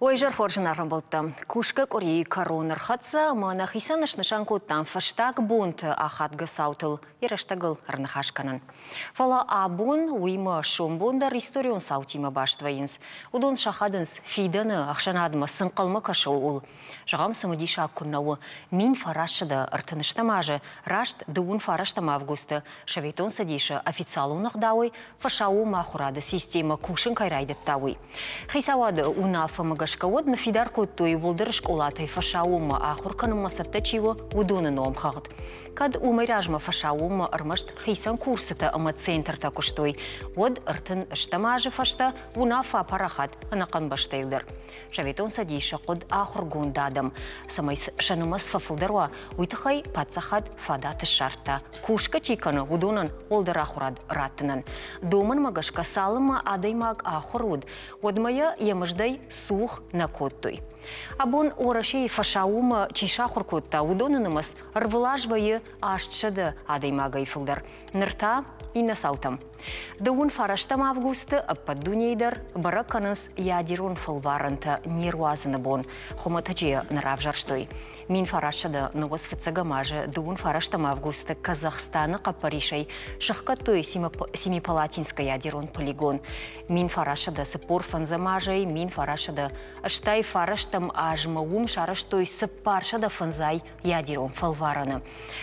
Уой зӕрхор зынаргъ ӕмбӕлттӕ, кусгӕ къуырийы кӕрон ӕрхӕццӕ ӕмӕ нӕхицӕн снысан кодтам фӕстаг бонты ахадгӕ цаутыл йӕ рӕстӕгыл ӕрныхас кӕнын. Фӕлӕ абон уыимӕ сомбон дӕр историон цаутимӕ баст вӕййынц. Уыдон сахадынц фидӕны ӕхсӕнадмӕ цы нхъӕлмӕ кӕсы, ууыл. Зӕгъӕм, цымыдисаг куыннӕ у, 1931 азы раст дыууын фарӕстӕм августы Советон Цӕдисы официалон ӕгъдауӕй фӕсаууонмӕ ахуырады системӕ кусын кӕй райдыдта, уый. Хицауады уынаффӕмӕ гӕсгӕ уӕд ныффидар кодтой уӕлдӕр скъолатӕй фӕсаууонмӕ ахуыр кӕнынмӕ цӕттӕ чи у, уыдоны номхыгъд. Кӕд уымӕй размӕ фӕсаууонмӕ ӕрмӕст хицӕн курсытӕ ӕмӕ центртӕ куыстой, уӕд 30 азы фӕстӕ уынаффӕ апарахат ӕнӕхъӕн бӕстӕйыл дӕр. Советон Цӕдисы хъуыд ахуыргонд адӕм, цӕмӕй сӕ нымӕц фӕфылдӕр уа, уый тыххӕй паддзахад фадат ссардта, кусгӕ чи кӕны, уыдонӕн уӕлдӕр ахуырад раттынӕн. Домӕнмӕ гӕсгӕ цалынмӕ адӕймаг ахуыр уыд, уӕдмӕ йӕ йӕ мыздӕй цух нӕ кодтой. Абон Уӕрӕсейы фӕсаууонмӕ чи сахуыр кодта, уыдоны нымӕц ӕрвылаз вӕййы 800 адӕймагӕй фылдӕр. Ныр та иннӕ цаутӕм. Дыууын фарӕстӕм августы ӕппӕт дунейы дӕр бӕрӕг кӕнынц ядерон фӕлварӕнтӕ не руадзыны бон. Хуымӕтӕджы йӕ нӕ равзӕрстой. 1900 фыццӕгӕм азы дыууын фарӕстӕм августы Казахстаны хъӕппӕрисӕй сӕхгӕдтой Семипалатинскы ядерон полигон. 1945 азӕй 1989 азмӕ уым сарӕзтой 405 ядерон фӕлварӕны.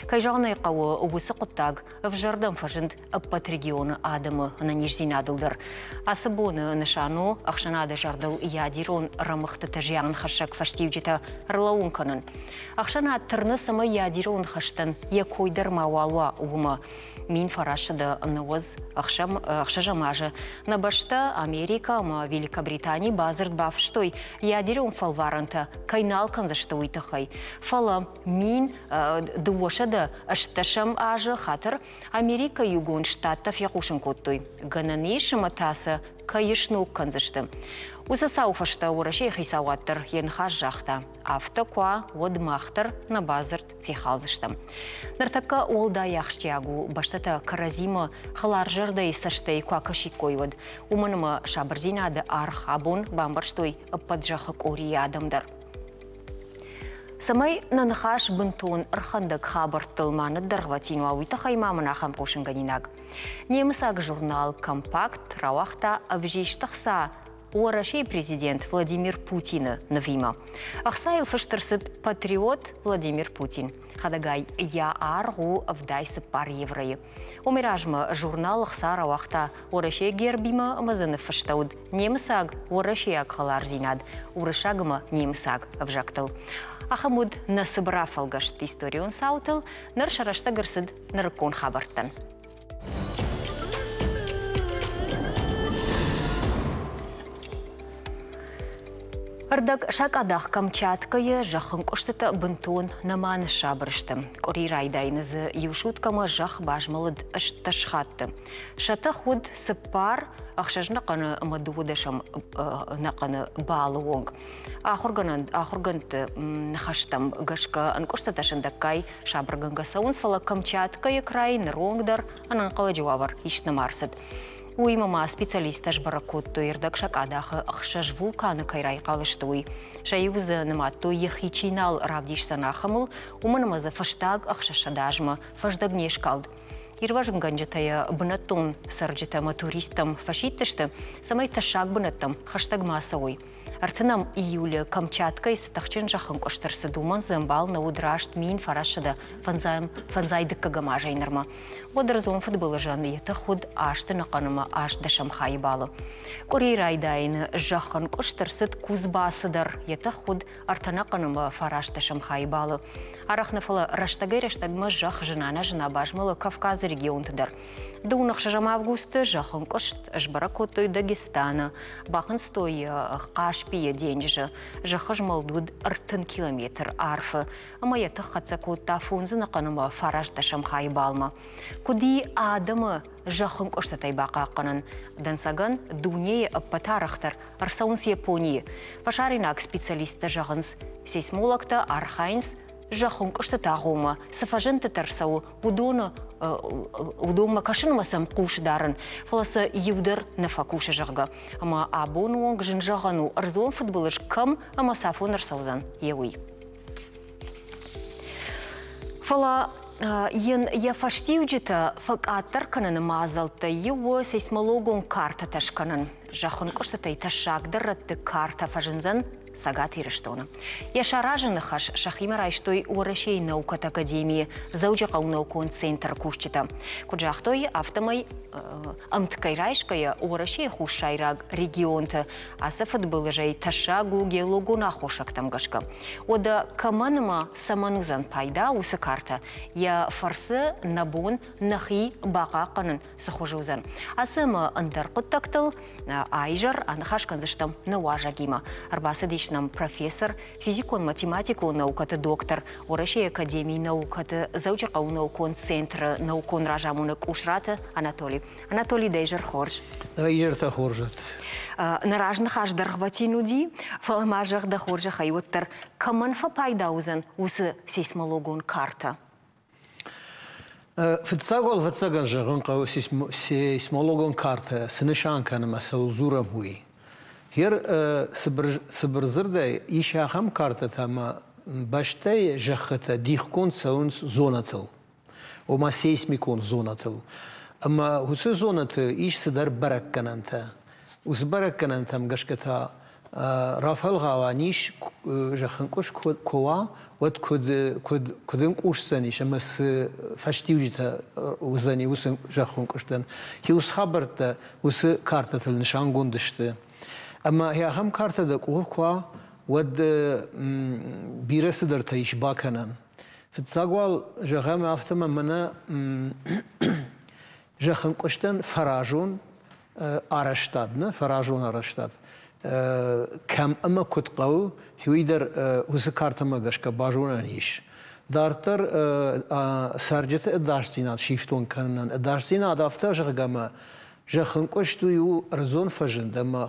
Кӕй зӕгъын ӕй хъӕуы, уыцы хъуыддаг ӕвзӕрдӕм фӕзынд ӕппӕт регионы адӕмы ӕнӕниздзинадыл дӕр. Ацы боны нысан у ӕхсӕнады зӕрдыл ядерон рӕмыгъдтыты зианхӕссӕг фӕстиуджытӕ ӕрлӕууын кӕнын. Ӕхсӕнад тырны, цӕмӕй ядерон хӕстӕн йӕ кой дӕр мауал уа, уымӕ. 1996 азы нӕ бӕстӕ Америкӕ ӕмӕ Великобритани бадзырд бафыстой ядерон фӕлварӕнтӕ кӕй нал кӕндзысты, уый тыххӕй. Фӕлӕ 1280 азы хатыр Америкӕйы Иугонд Штаттӕ фехъусын кодтой, гӕнӕн ис ӕмӕ та сӕ кӕй сног кӕндзысты. Уыцы цауы фӕстӕ Уӕрӕсейы хицауад дӕр йӕ ныхас загъта, афтӕ куы уа, уӕд мах дӕр нӕ бадзырд фехалдзыстӕм. Ныртӕккӕ уӕлдай ахсджиаг у бӕстӕтӕ кӕрӕдзимӕ хӕларзӕрдӕйы цӕстӕй куы акӕсиккой, уӕд. Уымӕн ӕмӕ сабырдзинады аргъ абон бамбӕрстой ӕппӕт зӕххы къорийы адӕм дӕр. Цӕмӕй нӕ ныхас бынтон ӕрхӕндӕг хабӕрттыл ма ныддӕргъвӕтин уа, уый тыххӕй ма мын ахӕм хъусынгӕнинаг. Немыцаг журнал «Компакт» рауагъта ӕвзист ӕхца Уӕрӕсейы президент Владимир Путины нывимӕ. Ӕхцайыл фыст ӕрцыд «Патриот Владимир Путин». Хӕдӕгай йӕ аргъ у 74 евройы. Уымӕй размӕ журнал ӕхца рауагъта Уӕрӕсейы гербимӕ ӕмӕ дзы ныффыстӕуыд немыцаг уӕрӕсейаг хӕлардзинад уырыссаг ӕмӕ немыцаг ӕвзӕгтыл. Ахӕм уыд нӕ цыбыр афӕлгӕст историон цаутыл, ныр сӕ рӕстӕг ӕрцыд нырыккон хабӕрттӕн. Ӕрдӕг сакъадах Камчаткӕйы зӕххынкъуыстытӕ бынтон нӕма ныссабыр сты. Къуыри райдайыны дзы иу суткӕмӕ зӕхх базмӕлыд 18 хатты. Сӕ тых уыд цыппар, ӕхсӕз нӕхъӕны ӕмӕ дыууадӕсӕм нӕхъӕны балы онг. Ахуыргӕндты ныхӕстӕм гӕсгӕ ӕнкъуыстытӕ сындӕггай сабыргӕнгӕ цӕуынц, фӕлӕ Камчаткӕйы крайы ныронг дӕр ӕнӕнхъӕлӕджы уавӕр ист нӕма ӕрцыд. Уыимӕ ма специалисттӕ сбӕрӕг кодтой, ӕрдӕгсакъадахы ӕхсӕз вулканы кӕй райхъал сты, уый. Сӕ иу дзы нымадтой, йӕхи чи нал равдисдзӕн ахӕмыл, уымӕн ӕмӕ дзы фӕстаг 600 азмӕ фӕздӕг не скалд. Ирвӕзынгӕнджытӕ йӕ бынӕттон цӕрджытӕ ӕмӕ туристтӕм фӕсидтысты, цӕмӕй тӕссаг бынӕттӕм хӕстӕг ма цӕуой. Ӕртынӕм июлы Камчаткӕйы цы тыхджын зӕххӕнкъуыст ӕрцыд, уымӕн дзы ӕмбал нӕ уыд раст 1955 дыккӕгӕм азӕй нырмӕ. Уӕд ӕрдзон фыдбылызӕн йӕ тых уыд азты ӕнӕхъӕн ӕмӕ ӕстдӕсӕм хайы балы. Къуырийы райдайӕны зӕххӕнкъуыст ӕрцыд Кузбассы дӕр, йӕ тых уыд ӕртӕнӕхъӕн ӕмӕ фарастдӕсӕм хайы балы. Арӕх нӕ, фӕлӕ рӕстӕгӕй-рӕстӕгмӕ зӕхх зына-нӕзына базмӕлы Кавказы регионты дӕр. Дыууын ӕхсӕзӕм августы зӕххӕнкъуыст сбӕрӕг кодтой Дагестаны, бахынцтой Хъаспийы денджызы. Зӕххызмӕлд уыд 30 километр арфы ӕмӕ йӕ тых хӕццӕ кодта фондзы ӕнӕхъӕн ӕмӕ фарастдӕсӕм хайы балмӕ. Куыд и адӕмы зӕххынкъуыстытӕй бахъахъхъӕнын? Дӕнцӕгӕн, дунейы ӕппӕт арӕхдӕр ӕрцӕуынц Японийы. Фӕсарӕйнаг специалисттӕ зӕгъынц, сейсмологтӕ архайынц. Зӕххынкъуыстыты агъоммӕ цы фӕзындтытӕ ӕрцӕуы, уыдоны уыдонмӕ кӕсынмӕ сӕм хъус дарын, фӕлӕ сӕ иу дӕр нӕ фӕкусы, зӕгъгӕ. Ӕмӕ абоны онг зын зӕгъӕн у, ӕрдзон фыдбылыз кӕм ӕмӕ цафон ӕрцӕудзӕн, йе уый. Фӕлӕ йын йӕ фӕстиуджытӕ фӕкъаддӕр кӕныны мадзӕлттӕй иу у сейсмологон картӕтӕ скӕнын. Зӕххынкъуыстытӕй тӕссагдӕр рӕтты картӕ фӕзындзӕн Цӕгат Ирыстоны. Йӕ саразыны хӕс сӕхимӕ райстой Уӕрӕсейы наукӕты академийы Дзӕуджыхъӕуы наукон центры кусджытӕ. Куыд загътой, афтӕмӕй ӕмткӕй райсгӕйӕ Уӕрӕсейы хуссайраг регионты ацы фыдбылызӕй тӕссаг у геологон аххосӕгтӕм гӕсгӕ. Уӕдӕ кӕмӕн ӕмӕ цӕмӕн уыдзӕн пайда уыцы картӕ? Йӕ фӕрцы нӕ бон нӕхи бахъахъхъӕнын цы хуызы уыдзӕн? Ацы ӕмӕ ӕндӕр хъуыддӕгтыл аизӕр аныхас кӕндзыстӕм нӕ уазӕгимӕ. Ӕрбацыдис нӕм профессор, физикон-математикон наукӕты доктор, Уӕрӕсейы академийы наукӕты Дзӕуджыхъӕуы наукон центры наукон разамонӕг Къусраты Анатоли. Анатоли, дӕ изӕр хорз. Дӕ изӕртӕ хорз уӕд. Нӕ разныхас дӕргъвӕтин уыди, фӕлӕ ма зӕгъ дӕ хорзӕхӕй уӕддӕр, кӕмӕн фӕпайда уыдзӕн уыцы сейсмологон картӕ? Фыццаг уал, ӕвӕццӕгӕн, зӕгъын хъӕуы сейсмологон картӕ цы нысан кӕны ӕмӕ цӕуыл дзурӕм, уый. Гъер цыбыр дзырдӕй ис ахӕм картӕтӕ ӕмӕ бӕстӕйы зӕххытӕ дихгонд цӕуынц зонӕтыл, ома сейсмикон зонӕтыл. Ӕмӕ уыцы зонӕты ис цыдӕр бӕрӕггӕнӕнтӕ. Уыцы бӕрӕггӕнӕнтӕм гӕсгӕ та рафӕлгъауӕн ис, зӕххынкъуыст куы уа, уӕд куыд, куыд, куыд ӕнкъусдзӕнис ӕмӕ цы фӕстиуджытӕ уыдзӕни уыцы зӕххынкъуыстӕн. Уыцы хабӕрттӕ уыцы картӕтыл нысангонд сты. Ӕмӕ ахӕм картӕ дӕ къухы куы уа, уӕд бирӕ цыдӕртӕ ис бакӕнӕн. Фыццаг уал, зӕгъӕм, афтӕ мӕ мӕнӕ зӕххынкъуыстӕн фӕразон арӕзтад, нӕ фӕразон арӕзтад, кӕм ӕмӕ куыд хъӕуы, уый дӕр уыцы картӕмӕ гӕсгӕ базонӕн ис. Дарддӕр цӕрджыты ӕдасдзинад сифтонг кӕнынӕн ӕдасдзинад афтӕ, зӕгъгӕ, ӕмӕ зӕххынкъуыст уый у ӕрдзон фӕзынд ӕмӕ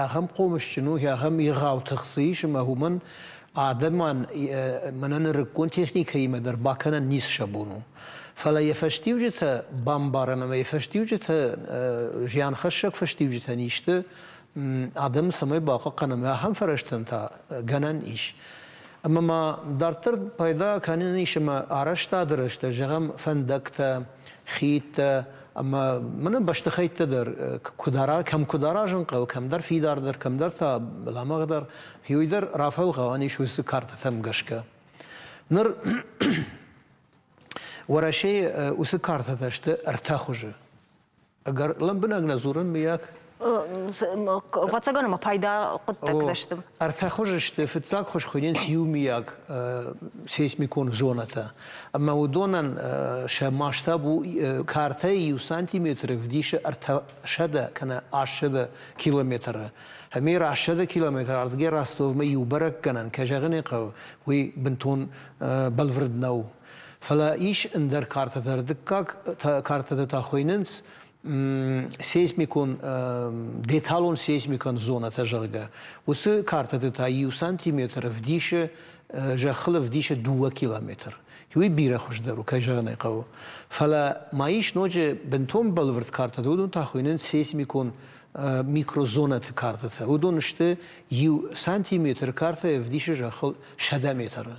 ахӕм хъомысджын у, ахӕм егъау тых дзы ис ӕмӕ уымӕн адӕмӕн мӕнӕ нырыккон техникӕимӕ дӕр бакӕнӕн ницы сӕ бон у. Фӕлӕ йӕ фӕстиуджытӕ бамбарын ӕмӕ йӕ фӕстиуджытӕ зианхӕссӕг фӕстиуджытӕн исты адӕмы цӕмӕй бахъахъхъӕнӕм, ахӕм фӕрӕзтӕн та гӕнӕн ис. Ӕмӕ ма дарддӕр пайда кӕнӕн ис ӕмӕ арӕзтады рӕзтӕ, зӕгъӕм, фӕндӕгтӕ, хидтӕ ӕмӕ мӕнӕ бӕстыхӕйттӕ дӕр куыд кӕм куыд аразын хъӕуы, кӕмдӕр фидардӕр, кӕмдӕр та лӕмӕгъдӕр, уый дӕр рафӕлгъауӕн ис уыцы картӕтӕм гӕсгӕ. Ныр Уӕрӕсейы уыцы картӕтӕ сты ӕртӕ хуызы. Ӕгӕр лӕмбынӕг нӕ дзурын, мыййаг? Ӕвӕццӕгӕн ӕмӕ пайда хъуыддӕгтӕ сты. Ӕртӕ хуызы сты. Фыццаг хуыз хуыйнынц иумиаг сейсмикон зонӕтӕ. Ӕмӕ уыдонӕн сӕ масштаб у картӕйы иу сантиметры вдисы 300 кӕнӕ 800 километры. Ӕмӕ 800 километр ардыгӕй Ростовмӕ иу бӕрӕггӕнӕн, кӕй зӕгъын ӕй хъӕуы, уый бынтон бӕлвырд нӕу. Фӕлӕ ис ӕндӕр картӕтӕ. Дыккаг картӕтӕ та хуыйнынц сейсмикон, деталон сейсмикон зонӕтӕ, зӕгъгӕ. Уыцы картӕты та иу сантиметр ӕвдисы, зӕххыл ӕвдисы 2 километр. Уый бирӕ хуыздӕр у, кӕй зӕгъын ӕй хъӕуы. Фӕлӕ ма ис ноджы бынтон бӕлвырд картӕтӕ, уыдон та хуыйнынц сейсмикон микрозонӕты картӕтӕ. Уыдон сты иу сантиметр картӕ ӕвдисы зӕххыл 100 метры.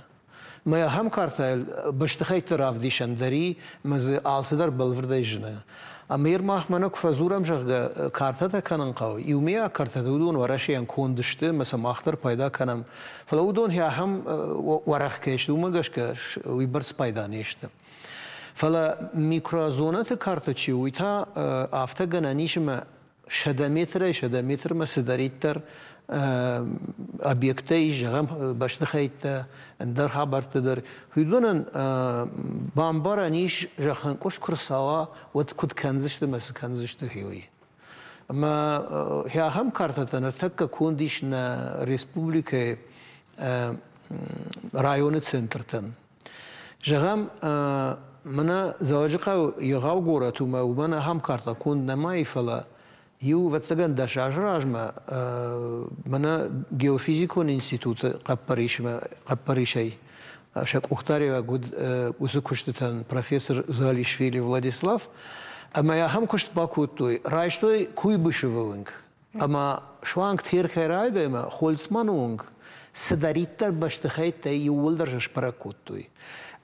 Мӕ ахӕм картӕйыл бӕстыхӕйтты равдисӕн дӕр и, мӕ дзы алцыдӕр бӕлвырдӕй зыны. Ӕмӕ йыр мах мӕнӕ куы фӕдзурӕм, зӕгъгӕ, картӕтӕ кӕнын хъӕуы, иумӕйаг картӕтӕ уыдон Уӕрӕсейӕн конд сты, ӕмӕ сӕ мах дӕр пайда кӕнӕм. Фӕлӕ уыдон ахӕм уӕрӕх кӕй сты, уымӕ гӕсгӕ уыйбӕрц пайда не сты. Фӕлӕ микрозонӕты картӕ чи у, уый та афтӕ гӕнӕн ис, ӕмӕ 100 метрӕй 100 метрмӕ цыдӕриддӕр объекттӕ ис, зӕгъӕм, бӕстыхӕйттӕ, ӕндӕр хабӕрттӕ дӕр, уыдонӕн бамбарӕн ис, зӕххӕнкъуыст куы рцӕуа, уӕд куыд кӕндзысты ӕмӕ цы кӕндзысты, уый. Ӕмӕ ахӕм картӕтӕ ныртӕккӕ конд ис нӕ республикӕйы районы центртӕн. Зӕгъӕм, мӕнӕ Дзӕуӕджыхъӕу егъау горӕт у ӕмӕ уымӕн ахӕм картӕ конд нӕма и, фӕлӕ иу, ӕвӕццӕгӕн, 10 азы размӕ мӕнӕ геофизикон институты хъӕппӕрисӕй. Сӕ къухдариуӕг уыд уыцы куыстытӕн профессор Залишвили Владислав. Ӕмӕ ахӕм куыст бакодтой. Райстой Куйбышевы уынг ӕмӕ суанг Теркӕй райдайӕмӕ Хольцманы онг цыдӕриддӕр бӕстыхӕйттӕ иууылдӕр сбӕрӕг кодтой.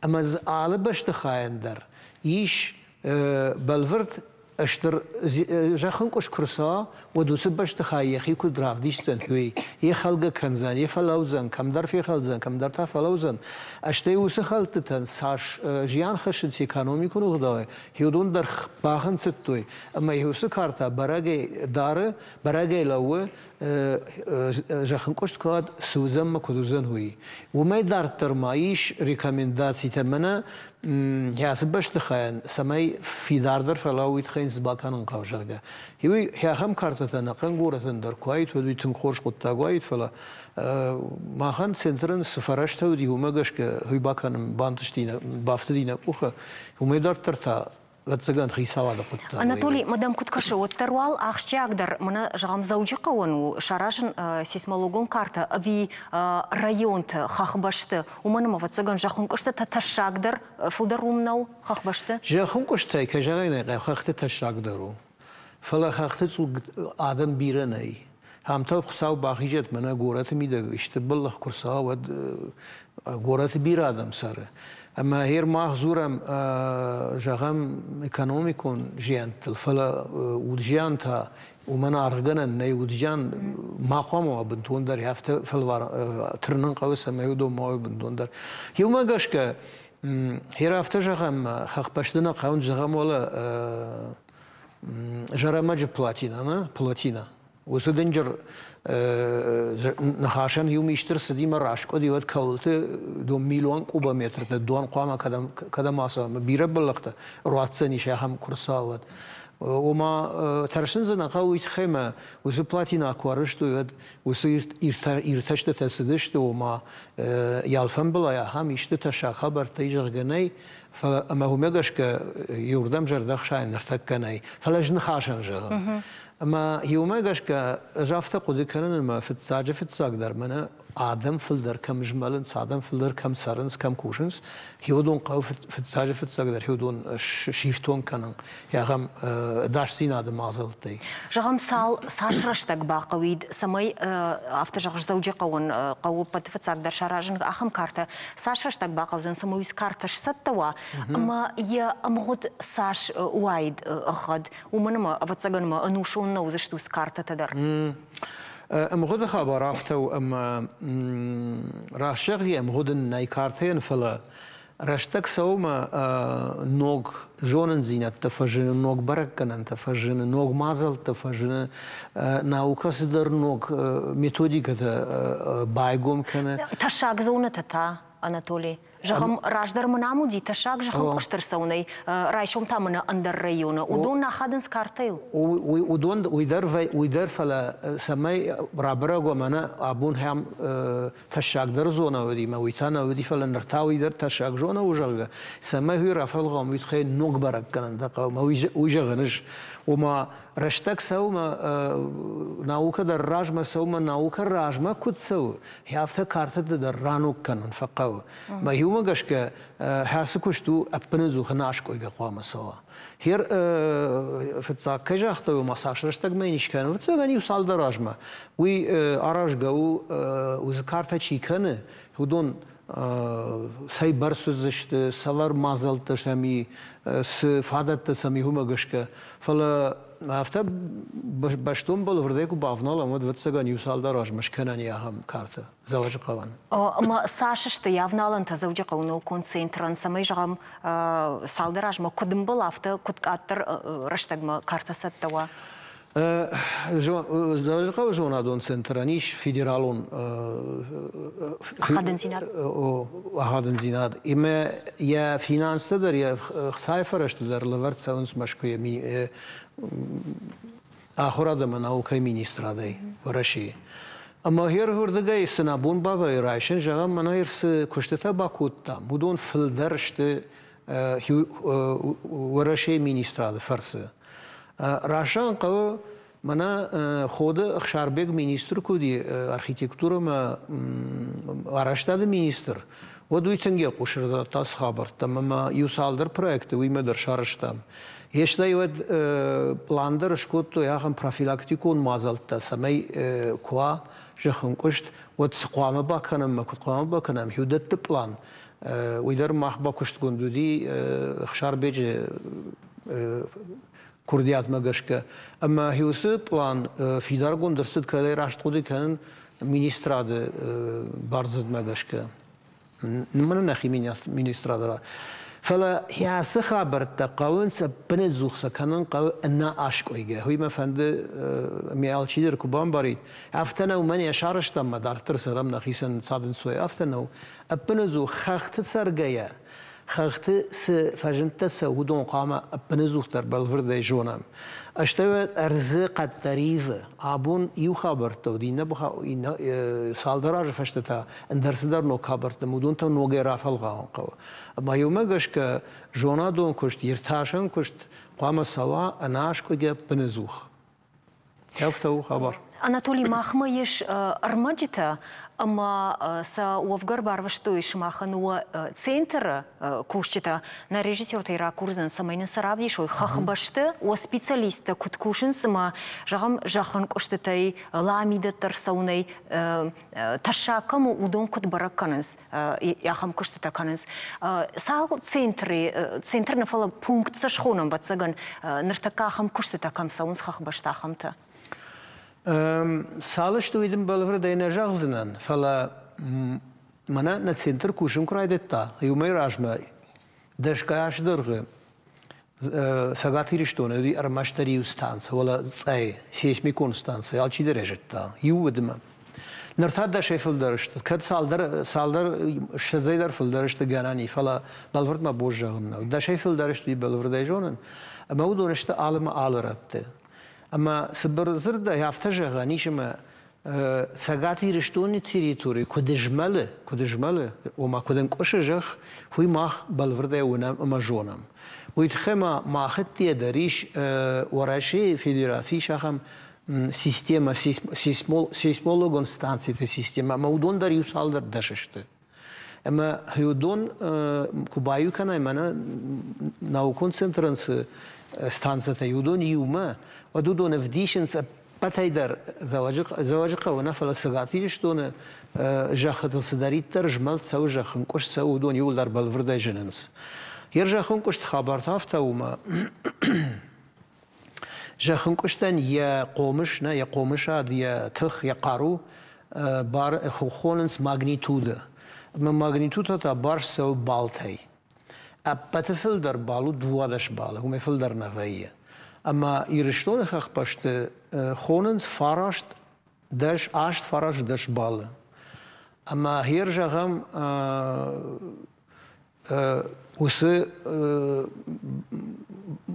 Ӕмӕ дзы алы бӕстыхайӕн дӕр ис бӕлвырд стыр зӕххынкъуыст куы рцӕуа, уӕд уыцы бӕстыхай йӕхи куыд равдисдзӕн, уый йе хӕлгӕ кӕндзӕн, йе фӕлӕудзӕн, кӕмдӕр фехӕлдзӕн, кӕмдӕр та фӕлӕудзӕн. Стӕй уыцы хӕлдтытӕн цас зиан хӕссынц экономикон ӕгъдауӕй, уыдон дӕр бахынцыдтой, ӕмӕ уыцы карта бӕрӕгӕй дары, бӕрӕгӕй лӕууы, зӕххынкъуыст куы уӕд, цы уыдзӕн ӕмӕ куыд уыдзӕн, уый. Уымӕй дарддӕр ма ис рекомендацитӕ мӕнӕ ацы бӕстыхайӕн, цӕмӕй фидардӕр фӕлӕууид хӕйнц бакӕнын хъӕуы, зӕгъгӕ. Уый ахӕм картӕтӕ ӕнӕхъӕн горӕтӕн дӕр куы уаид, уӕд уый тынг хорз хъуыддаг уаид, фӕлӕ махӕн центрӕн цы фӕрӕзтӕ уыди, уымӕ гӕсгӕ уый бакӕнын бантысти, бафтыди нӕ къухы. Уымӕй дарддӕр та ӕвӕццӕгӕн, хицауады хъуыддаг. Анатолий, ма дӕм куыд кӕсы, уӕддӕр уал ахсджиагдӕр, мӕнӕ, зӕгъӕм, Дзӕуджыхъӕуӕн у саразын сейсмологон картӕ ӕви районты, хӕхбӕсты, уымӕн ӕмӕ, ӕвӕццӕгӕн, зӕххынкъуыстытӕ тӕссагдӕр фылдӕр уым нӕу хӕхбӕсты? Зӕххынкъуыстӕй, кӕй зӕгъын ӕй хъӕуы, хӕхты тӕссагдӕр у. Фӕлӕ хӕхты цъуг адӕм бирӕ нӕй. Ам та Хуыцау бахизӕд, мӕнӕ горӕты мидӕг исты бӕллӕх куы рцӕуа, уӕд горӕты бирӕ адӕм цӕры. Ӕмӕ гъер мах дзурӕм, зӕгъӕм, экономикон зиӕнттыл, фӕлӕ удзиан та уымӕн аргъгӕнӕн нӕй. Удзиан ма хъуамӕ уа бынтондӕр, афтӕ фӕлвар тырнын хъӕуы, цӕмӕй уыдон ма уой бынтондӕр. Иумӕ гӕсгӕ, гъер афтӕ зӕгъӕм, хӕхбӕсты нӕ хъӕуынц, зӕгъӕм, уӕлӕ Зӕрӕмӕджы платина, нӕ? Плотина. Уыцы дынджыр ныхасӕн иу мистер цыди мӕ раскъуыди, уӕд кӕуылты дон миллион кубометртӕ дон хъуамӕ кӕдӕм, кӕдӕм ацӕуа, бирӕ бӕллӕхтӕ руадздзӕнис ахӕм куы рцӕуа, уӕд. Ома тӕрсын дзы нӕ хъӕуы уый тыххӕй мӕ уыцы платина куы арӕзтой, уӕд уыцы иртӕстытӕ цыдысты, ома йӕ алфӕмбылай ахӕм исты тӕссаг хабӕрттӕ зӕгъгӕ нӕй, фӕлӕ ӕмӕ уымӕ гӕсгӕ иуырдӕм зӕрдӕхсайӕн ныртӕккӕ нӕй, фӕлӕ ӕз ныхасӕн зӕгъын. Ӕмӕ иумӕ гӕсгӕ ӕз афтӕ хъуыды кӕнын, ӕмӕ фыццаджы фыццагдӕр мӕнӕ адӕм фылдӕр кӕм змӕлынц, адӕм фылдӕр кӕм цӕрынц, кӕм кусынц, хиуыдон хъӕуы фыццаджы фыццагдӕр хиуыдон сифтонг кӕнын ахӕм ӕдасдзинады мадзӕлттӕй. Зӕгъӕм, цал цас рӕстӕг бахъӕуид, цӕмӕй афтӕ зӕгъыс, Дзӕуджыхъӕуӕн хъӕуы ӕппӕты фыццагдӕр саразын ахӕм картӕ, цас рӕстӕг бахъӕудзӕн, цӕмӕй уый картӕ сцӕттӕ уа ӕмӕ йӕ ӕмгъуыд цас уаид ӕгъгъӕд, уымӕн ӕмӕ, ӕвӕццӕгӕн, ӕмӕ ӕнусон нӕ уыдзысты уыцы картӕтӕ дӕр. Ӕмгъуыды хабар афтӕ у, ӕмӕ раст зӕгъгӕ, ӕмгъуыд ын нӕй картӕйӕн, фӕлӕ рӕстӕг цӕуы ӕмӕ ног зонындзинӕдтӕ фӕзыны, ног бӕрӕггӕнӕнтӕ фӕзыны, ног мадзӕлттӕ фӕзыны, наукӕ цыдӕр ног методикӕтӕ байгом кӕны. Тӕссаг зонӕтӕ та, Анатолий? Зӕгъӕм, раздӕр мын ам уыди тӕссаг зӕгъӕм къуыст ӕрцӕуынӕй, райсом та мын ӕндӕр районы. Уыдон нӕ ахадынц картӕйыл? Уыдон уый дӕр, уый дӕр, фӕлӕ цӕмӕй рабӕрӕг уа, мӕнӕ абон хӕм тӕссагдӕр зонӕ уыди, мӕ уый та нӕ уыди, фӕлӕ ныр та уый дӕр тӕссаг зонӕ у, зӕгъгӕ, цӕмӕй уый рафӕлгъауӕм, уый тыххӕй ног бӕрӕггӕнӕнтӕ хъӕуы, мӕ уый зӕгъын ӕз. Ома рӕстӕг цӕуы, мӕ наукӕ дӕр размӕ цӕуы, мӕ наукӕ размӕ куыд цӕуы, афтӕ картӕтӕ дӕр раног кӕнын фӕхъӕуы. Мӕ иумӕ гӕсгӕ хӕцы куыст у ӕппынӕдзух ӕнӕаскъуыйгӕ хъуамӕ цӕуа. Хер фыццаг кӕй загътой, ома цас рӕстӕгмӕ йын искӕны, фыццагӕн иу цалдӕр азмӕ. Уый аразгӕ у, уыцы картӕ чи кӕны, уыдон цӕй бӕрц уыдзысты, цавӕр мадзӕлттӕ сӕм и, цы фадӕттӕ сӕм и, уымӕ гӕсгӕ. Фӕлӕ афтӕ бӕстон бӕлвырдӕй куы бавналӕм, уӕд, ӕвӕццӕгӕн, иу цалдӕр азмӕ скӕнӕн и ахӕм картӕ Дзӕуджыхъӕуӕн. Ӕмӕ цас сты йӕ авналӕнтӕ Дзӕуджыхъӕуы наукон центрӕн, цӕмӕй, зӕгъӕм, цалдӕр азмӕ куыд ӕмбӕлы, афтӕ куыд къаддӕр рӕстӕгмӕ картӕ цӕттӕ уа? Дзӕуджыхъӕуы зонадон центрӕн ис федералон ахадындзинад. Ахадындзинад. Ӕмӕ йӕ финанстӕ дӕр, йӕ хцайы фӕрӕзтӕ дӕр лӕвӕрд цӕуынц Мӕскуыйы ахуырад ӕмӕ наукӕйы министрадӕй Уӕрӕсейы. Ӕмӕ гъер уырдыгӕй цы нӕ бон бавӕййы райсын, зӕгъӕм, мӕнӕ цы куыстытӕ бакодтам, уыдон фылдӕр сты Уӕрӕсейы министрады фӕрцы. Раст хъӕуы, мӕнӕ Ходы Ӕхсарбег министр куы уыди, архитектурӕ ӕмӕ арӕзтады министр, уӕд уый тынг йӕ хъус ӕрдардта ацы хабӕрттӕм ӕмӕ иу цалдӕр проекты уыимӕ дӕр сарӕзтам. Стӕй уӕд пълан дӕр скодтой ахӕм профилактикон мадзӕлттӕ, цӕмӕй куы уа зӕххынкъуыст, уӕд цы хъуамӕ бакӕнӕм ӕмӕ куыд хъуамӕ бакӕнӕм, хиудӕтты пълан, уый дӕр мах бакуыстгонд уыди Ӕхсарбеджы курдиатмӕ гӕсгӕ. Ӕмӕ уыцы пълан фидаргонд ӕрцыд, кӕд ӕй раст хъуыды кӕнын, министрады бардзырдмӕ гӕсгӕ. Мӕнӕ нӕхи министрады. Фӕлӕ ацы хабӕрттӕ хъӕуынц ӕппынӕдзух сӕ кӕнын хъӕуы ӕнӕ аскъуыйгӕ. Уый мӕ фӕнды, ме алчидӕр куы бамбарид, афтӕ нӕу, мӕн йӕ сарӕзтам ӕмӕ дарддӕр цӕрӕм нӕхицӕн цадынцой, афтӕ нӕу. Ӕппынӕдзух хӕхты цӕргӕйӕ, хӕхты цы фӕзындтӕ цӕуы, уыдон хъуамӕ ӕппынӕдзухдӕр бӕлвырдӕй зонӕм. Стӕй ӕрдзы къаддӕр ивы. Абон иу хабӕрттӕ уыд, иннӕ цалдӕр азы фӕстӕ та ӕндӕр цыдӕр ног хабӕрттӕ, уыдон та ногӕй рафӕлгъауын хъӕуы. Ӕмӕ иумӕ гӕсгӕ зонадон куыст, иртасӕн куыст хъуамӕ цӕуа ӕнӕаскъуыйгӕ ӕппынӕдзух. Афтӕ у хабар. Анатолий, махмӕ ис ӕрмӕджытӕ ӕмӕ сӕ уӕвгӕ ӕрбарвыстой сымахӕн уӕ центры кусджытӕ. Нӕ режиссертӕй ракурдзӕн, цӕмӕй нын сӕ равдисой хӕхбӕсты уӕ специалисттӕ куыд кусынц ӕмӕ, зӕгъӕм, зӕххӕнкъуыстытӕй, ламидӕттӕ ӕрцӕуынӕй тӕссаг кӕм у, уыдон куыд бӕрӕг кӕнынц, ахӕм куыстытӕ кӕнынц. Цал центры, центр нӕ, фӕлӕ пункт сӕ схонӕм, ӕвӕццӕгӕн, ныртӕккӕ ахӕм куыстытӕ кӕм цӕуынц хӕхбӕсты ахӕмтӕ? Цал сты, уый дын бӕлвырдӕй нӕ зӕгъдзынӕн, фӕлӕ мӕнӕ нӕ центр кусын куы райдыдта, иумӕй размӕ дӕсгай азы дӕргъы Цӕгат Ирыстоны уыди ӕрмӕстдӕр иу станцӕ, уӕлӕ Цъӕй, сейсмикон станцӕ, алчидӕр ӕй зыдта, иу уыдмӕ. Ныр та дӕсӕй фылдӕр сты, кӕд цалдӕр, цалдӕр ссӕдзӕй дӕр фылдӕр сты гӕнӕн и, фӕлӕ бӕлвырд мӕ бон зӕгъын нӕу. Дӕсӕй фылдӕр сты, уый бӕлвырдӕй зонын, ӕмӕ уыдон сты алы ӕмӕ алы рӕтты. Ӕмӕ цыбыр дзырдӕй афтӕ зӕгъӕн ис, ӕмӕ Цӕгат Ирыстоны территори куыд змӕлы, куыд змӕлы, ома куыд ӕнкъуысы зӕхх, уый мах бӕлвырдӕй уынӕм ӕмӕ зонӕм. Уый тыххӕй ма мах ӕдде дӕр ис Уӕрӕсейы Федерацийы ис ахӕм системӕ, сейсмологон станциты системӕ, ӕмӕ уыдон дӕр иу цалдӕр дӕс сты. Ӕмӕ уыдон куы баиу кӕнай мӕнӕ наукон центрӕн цы станцӕтӕ, уыдон иумӕ, уӕд уыдон ӕвдисынц ӕппӕтӕй дӕр Дзӕуӕджыхъӕуы нӕ, фӕлӕ Цӕгат Ирыстоны зӕххытыл цыдӕриддӕр змӕлд цӕуы, зӕххынкъуыст цӕуы, уыдон иууылдӕр бӕлвырдӕй зынынц. Йе рзӕххынкъуыст хабар та афтӕ у, ӕмӕ Зӕххынкъуыстӕн йӕ хъомыс, нӕ йӕ хъомысад, йӕ тых, йӕ хъару бар хонынц магнитудӕ. Ӕмӕ магнитудӕ та барст цӕуы балтӕй. Ӕппӕты фылдӕр бал у 12 балы, уымӕй фылдӕр нӕ вӕййы. Ӕмӕ Ирыстоны хӕхбӕсты хонынц фараст дӕс, аст фараст дӕс балы. Ӕмӕ гъер зӕгъӕм, уыцы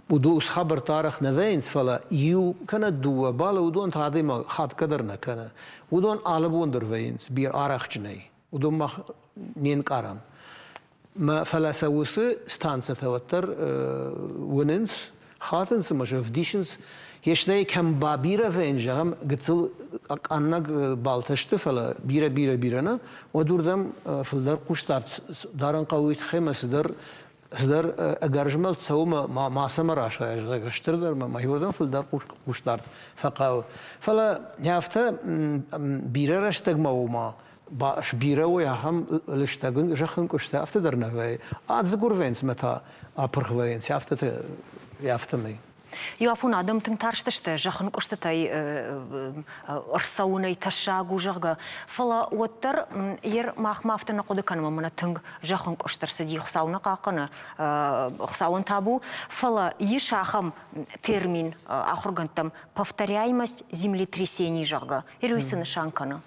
уыцы хабӕрттӕ арӕх нӕ вӕййынц, фӕлӕ иу кӕнӕ дыууӕ балы уыдон та адӕймаг хатгӕ дӕр нӕ кӕны. Уыдон алы бон дӕр вӕййынц бирӕ арӕхджынӕй. Уыдон мах не нкъарӕм. Фӕлӕ сӕ уыцы станцӕтӕ уӕддӕр уынынц, хатынц ӕмӕ сӕ ӕвдисынц. Стӕй кӕм бабирӕ вӕййынц, зӕгъӕм, гыццыл къаннӕг балтӕ сты, фӕлӕ бирӕ-бирӕ-бирӕ нӕ, уӕд уырдӕм фылдӕр хъусдард дарын хъӕуы уый тыххӕй ӕмӕ цыдӕр цыдӕр ӕгӕр змӕлд цӕуы мӕ мацӕмӕ расайа, зӕгъгӕ, стырдӕр мӕ иуырдӕм фылдӕр хъусдард фӕхъӕуы. Фӕлӕ афтӕ бирӕ рӕстӕгмӕ ома сбирӕ уой ахӕм лыстӕг зӕххынкъуыстӕ, афтӕ дӕр нӕ вӕййы. Адзыгуыр вӕййынц мӕ та апырх вӕййынц, афтӕтӕ афтӕмӕй. Иу афон адӕм тынг тарстысты зӕххынкъуыстытӕй ӕрцӕуынӕй тӕссаг у, зӕгъгӕ. Фӕлӕ уӕддӕр ер махмӕ афтӕ нӕ хъуыды кӕнӕм, ӕмӕ нӕ тынг зӕххынкъуыст ӕрцыди, Хуыцау нӕ хъахъхъӕны, Хуыцауӕн табу. Фӕлӕ ис ахӕм термин ахуыргӕндтӕм повторяемость землетрясений, зӕгъгӕ. Ер уый цы нысан кӕны?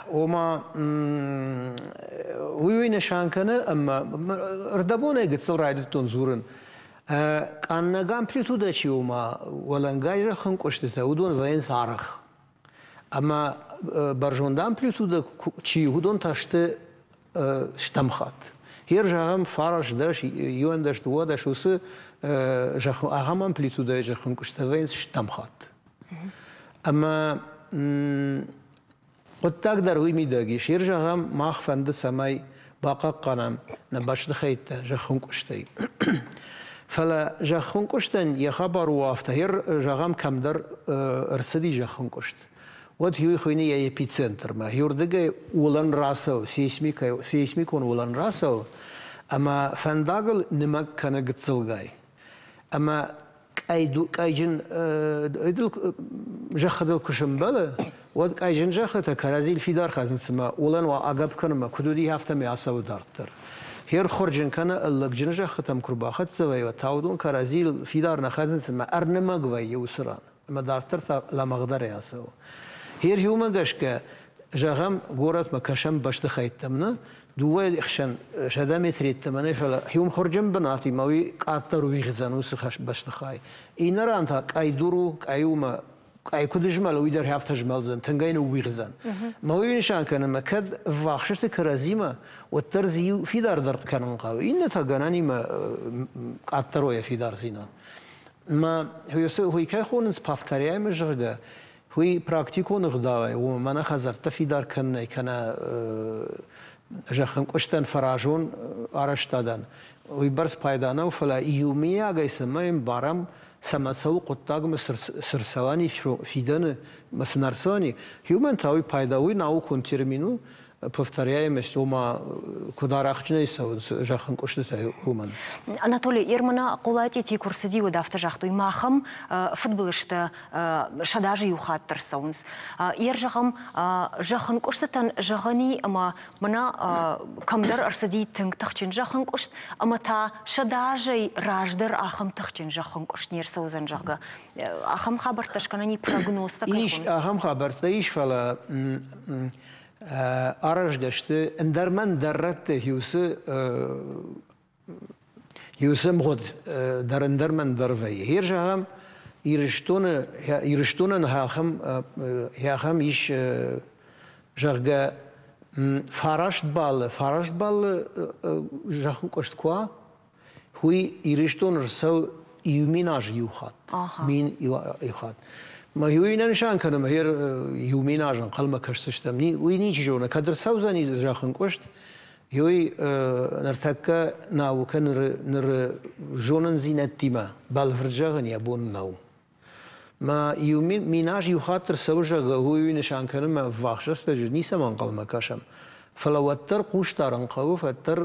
Ома, уый уый нысан кӕны, ӕмӕ рдӕбонӕй гыццыл райдыдтон дзурын. Къаннӕг амплитудӕ чи ома уӕлӕнгай зӕххынкъуыстытӕ, уыдон вӕййынц арӕх. Ӕмӕ бӕрзонд амплитудӕ чи, уыдон та сты стӕм хатт. Ер зӕгъӕм, фараст, дӕс, иуӕндӕс, дыууадӕс уыцы ахӕм амплитудӕйы зӕххынкъуыстытӕ вӕййынц стӕм хатт. Ӕмӕ Хъуыддаг дӕр уый мидӕг ис. Ир зӕгъӕм, мах фӕнды, цӕмӕй бахъахъхъӕнӕм нӕ бӕстыхӕйттӕ зӕххынкъуыстӕй. Фӕлӕ зӕххынкъуыстӕн йӕ хабар у афтӕ, ер зӕгъӕм, кӕмдӕр ӕрцыди зӕххынкъуыст, уӕд уый хуыйны йӕ эпицентрмӕ. Иуырдыгӕй уылӕн рацӕуы, сейсмикон уылӕн рацӕуы, ӕмӕ фӕндагыл нымӕг кӕны гыццылгай. Ӕмӕ къӕйджын зӕххытыл куы сӕмбӕлы, уӕд къӕйджын зӕххытӕ кӕрӕдзийыл фидар хӕцынц ӕмӕ уылӕн уа агӕпп кӕнынмӕ куыд уыди, афтӕмӕй ацӕуы дарддӕр. Херхуырджын кӕнӕ ӕллӕгджын зӕххытӕм куы рбахӕццӕ вӕййы, уӕд та уыдон кӕрӕдзийыл фидар нӕ хӕцынц ӕмӕ ӕрнымӕг вӕййы уыцы ран. Ӕмӕ дарддӕр та лӕмӕгъдӕрӕй ацӕуы. Херхиумӕ гӕсгӕ, зӕгъӕм, горӕтмӕ кӕсӕм бӕстыхӕйттӕм, нӕ дыууӕ хсӕн 100 метры йеддӕмӕ нӕ, фӕлӕ хиумхуырджын бынатимӕ уый къаддӕр уигъдзӕн уыцы бӕстыхай. Иннӕ ран та къӕйдур у, къӕй у мӕ къӕй куыд змӕлы, уый дӕр афтӕ змӕлдзӕн, тынг ӕй ныууигъдзӕн. Мӕ уый нысан кӕны, мӕ кӕд ӕввахс сты кӕрӕдзимӕ, уӕддӕр дзы иу фидардӕр кӕнын хъӕуы, иннӕ та гӕнӕнимӕ къаддӕр уа йӕ фидардзинад. Мӕ уый кӕй хонынц повторяемый, зӕгъгӕ, уый практикон ӕгъдауӕй у, мӕнӕ хӕдзӕрттӕ фидар кӕнынӕй кӕнӕ зӕххынкъуыстӕн фӕразон арӕзтадӕн уыйбӕрц пайда нӕу, фӕлӕ иумиагӕй цӕмӕй ӕмбарӕм, цӕмӕ цӕуы хъуыддагмӕ цы рцӕуӕн ис фидӕны, цы нӕ рцӕуӕн и, уымӕн та уый пайда, уый наукон термин у, повторяемость, ома куыд арӕхджынӕй цӕуынц зӕххынкъуыстытӕ, уымӕн. Анатолий, Ермана Хъулатъети куы рцыди, уӕд афтӕ загътой, махӕм фыдбылызтӕ 100 азы иу хатт ӕрцӕуынц. Ер зӕгъӕм, зӕххынкъуыстытӕн зӕгъӕн и, ӕмӕ мӕнӕ кӕмдӕр ӕрцыди тынг тыхджын зӕххынкъуыст, ӕмӕ та 100 азӕй раздӕр ахӕм тыхджын зӕххынкъуыст не рцӕудзӕн, зӕгъгӕ. Ахӕм хабӕрттӕ скӕнӕн и прогнозтӕ кӕй Ис, ахӕм хабӕрттӕ ис, фӕлӕ аразгӕ сты ӕндӕр мӕн дӕр рӕтты иусы мгъуыд дӕр ӕндӕр мӕн дӕр вӕййы. Гъер зӕгъӕм, Ирыстоны Ирыстонӕн ахӕм ахӕм ис, зӕгъгӕ, 9 баллы зӕххынкъуыст куы уа, Уый Ирыстоны рцӕуы иу 1000 азы иу хатт. 1000 иу хатт. Мӕ уый нӕ нысан кӕны, мӕ 1000 азы ӕнхъӕлмӕ кӕсдзыстӕм. Уый ничи зоны. Кӕд ӕрцӕудзӕни зӕххынкъуыст, уый ныртӕккӕ наукӕ ныры зонындзинӕдтимӕ бӕлвырд зӕгъын йӕ бон нӕу. Мӕ иу 1000 аз иу хатт ӕрцӕуы, зӕгъгӕ, уый нысан кӕны мӕ ӕввахс рӕстӕджы ницӕмӕ ӕнхъӕлмӕ кӕсӕм. Фӕлӕ уӕддӕр хъусдарын хъӕуы, фӕддӕр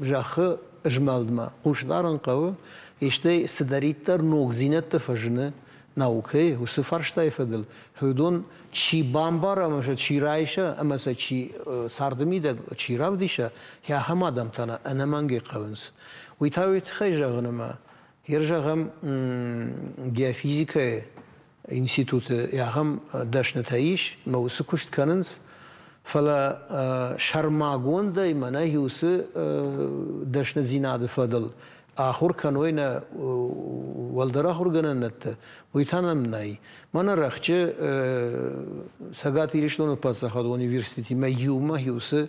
зӕххы змӕлдмӕ хъусдарын хъӕуы, истӕй цыдӕриддӕр ногдзинӕдтӕ фӕзыны наукӕйы, уыцы фарстайы фӕдыл, уыдон чи бамбара ӕмӕ сӕ чи райса ӕмӕ сӕ чи царды мидӕг чи равдиса, ахӕм адӕмтӕ нӕ ӕнӕмӕнгӕй хъӕуынц. Уый та уый тыххӕй зӕгъын ӕмӕ Ер зӕгъӕм, геофизикӕйы институты ахӕм дӕснытӕ ис, ӕмӕ уыцы куыст кӕнынц, фӕлӕ сӕрмагондӕй мӕнӕ уыцы дӕсныдзинады фӕдыл ахуыр кӕной нӕ уӕлдӕр ахуыргӕнӕндӕтты, уый та нӕм нӕй. Мӕнӕ рӕхджы Цӕгат Ирыстоны паддзахадон университетимӕ иумӕ уыцы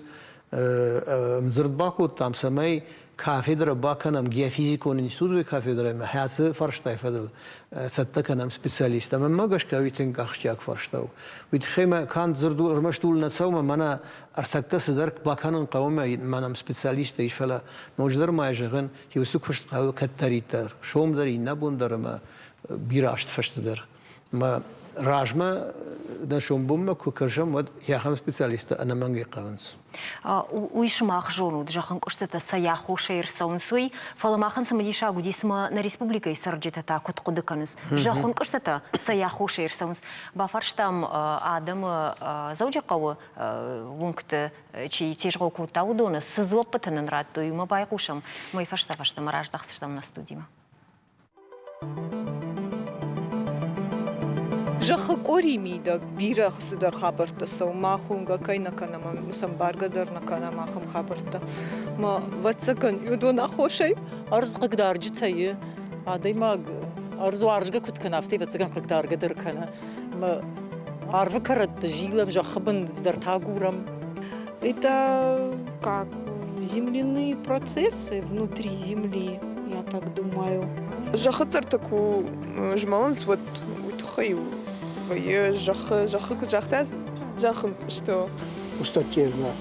ӕмдзырд бакодтам, цӕмӕй кафедрӕ бакӕнӕм геофизикон институты кафедрӕмӕ, хӕцы фарстайы фӕдыл цӕттӕ кӕнӕм специалисттӕ. Мӕнмӕ гӕсгӕ уый тынг ахсджиаг фарста у. Уый тыххӕй мӕ канд дзырд у ӕрмӕст ууыл нӕ цӕуы, мӕнӕ ӕртӕккӕ цыдӕр бакӕнын хъӕуы мӕ мӕнӕм специалисттӕ ис, фӕлӕ ноджыдӕр ма зӕгъын, уыцы куыст хъӕуы кӕддӕриддӕр, сом дӕр, иннӕбон дӕр ӕмӕ бирӕ азты фӕстӕ дӕр. Мӕ размӕ дӕ сомбонмӕ куы кӕсӕм, уӕд ахӕм специалисттӕ ӕнӕмӕнгӕй хъӕуынц. Уый сымах зонут, зӕххынкъуыстытӕ цӕй аххосӕй ӕрцӕуынц, уый, фӕлӕ махӕн цымыдисаг уыди, цымӕ нӕ республикӕйы цӕрджытӕ та куыд хъуыды кӕнынц, зӕххынкъуыстытӕ цӕй аххосӕй ӕрцӕуынц. Бафарстам адӕмы Дзӕуджыхъӕуы уынгты чи тезгъо кодта, уыдоны цы дзуӕппытӕ нын радтой, уымӕ байхъусӕм. Мӕй фӕстӕ фӕстӕмӕ раздӕхдзыстӕм нӕ студимӕ. Зӕххы къори мидӕг бирӕ цыдӕр хабӕрттӕ цӕуы, мах уынгӕ кӕй нӕ кӕнӕм ӕмӕ сӕ ӕмбаргӕ дӕр нӕ кӕнӕм ахӕм хабӕрттӕ. Мӕ ӕвӕццӕгӕн, уыдон аххосӕй. Ӕрдз хъыгдарджытӕ и. Адӕймаг ӕрдз уарзгӕ куыд кӕны, афтӕ ӕвӕццӕгӕн хъыгдаргӕ дӕр кӕны. Ӕмӕ арвы кӕрӕтты зилӕм, зӕххы бын цыдӕртӕ агурӕм. Это как земляные процессы внутри Земли, я так думаю. Зӕххы цъӕрттӕ куы змӕлынц, уӕд уый тыххӕй вӕййы зӕххы, зӕххы куыд загъта? Зӕххынкъуысты. Устаттермӕ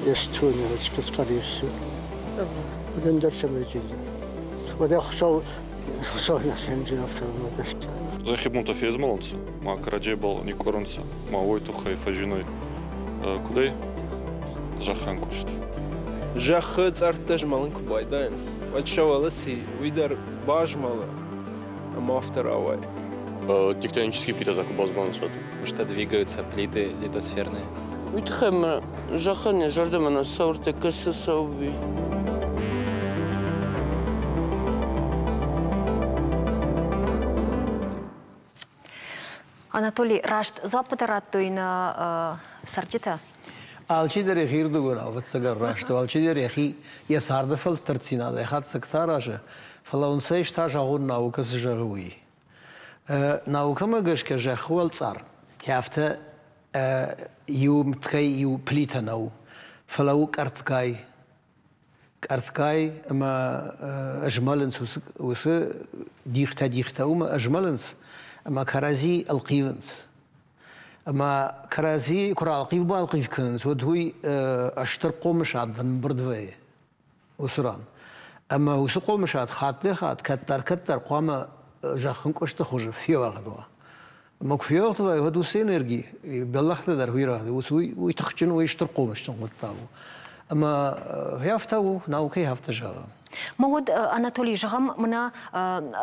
Эстония, скорее всего. Уыдон дӕр цӕмӕй Уӕдӕ Хуыцау Хуыцау нӕ кӕндзӕн афтӕ гӕсгӕ. Зӕххи бунтӕ фезмӕлунцӕ, ма кӕрӕдзебӕл никъкъуӕрунцӕ, ма уой туххӕй фӕззинуй кудӕй зӕххӕнкъуст. Зӕххы цъӕрттӕ змӕлын куы байдайынц, уӕд сӕ уӕлӕ цы и, уый дӕр базмӕлы ӕмӕ афтӕ рауайы. Тектонические плиты так базмӕлынц уӕд. Что двигаются плиты литосферные. Уый тыххӕй мӕ зӕххӕн йӕ зӕрдӕмӕ нӕ цӕуы, кӕцы цӕуы. Анатолий, раст дзуаппытӕ радтой нӕ цӕрджытӕ? Алчидӕр йӕхи рдыгонау, ӕвӕццӕгӕн, раст у. Алчидӕр йӕхи йӕ царды фӕлтӕрддзинадӕй хатдзӕгтӕ аразы, фӕлӕ уын цӕй та зӕгъон наукӕ цы зӕгъы, уый. Наукӕмӕ гӕсгӕ зӕххы уӕлцъар афтӕ иу мткӕй иу плитӕ нӕу, фӕлӕ у къӕртгай. Къӕртгай ӕмӕ змӕлынц уыцы дихтӕ-дихтӕ уымӕ ӕзмӕлынц ӕмӕ кӕрӕдзи ӕлхъивынц. Ӕмӕ кӕрӕдзи куы ралхъив-балхъив кӕнынц, уӕд уый стыр хъомысад ӕмбырд вӕййы уыцы ран. Ӕмӕ уыцы хъомысад хаттӕй-хатт кӕддӕр-кӕддӕр хъуамӕ зӕххынкъуысты хуызы феуӕгъд уа. Ӕмӕ куы феуӕгъд вӕййы, уӕд уыцы энерги бӕллӕхтӕ дӕр уый рады, уый тыхджын, уый стыр хъомысджын хъуыддаг у. Ӕмӕ афтӕ у, наукӕйы афтӕ зӕгъы. Ма уӕд, Анатолий, зӕгъӕм, мӕнӕ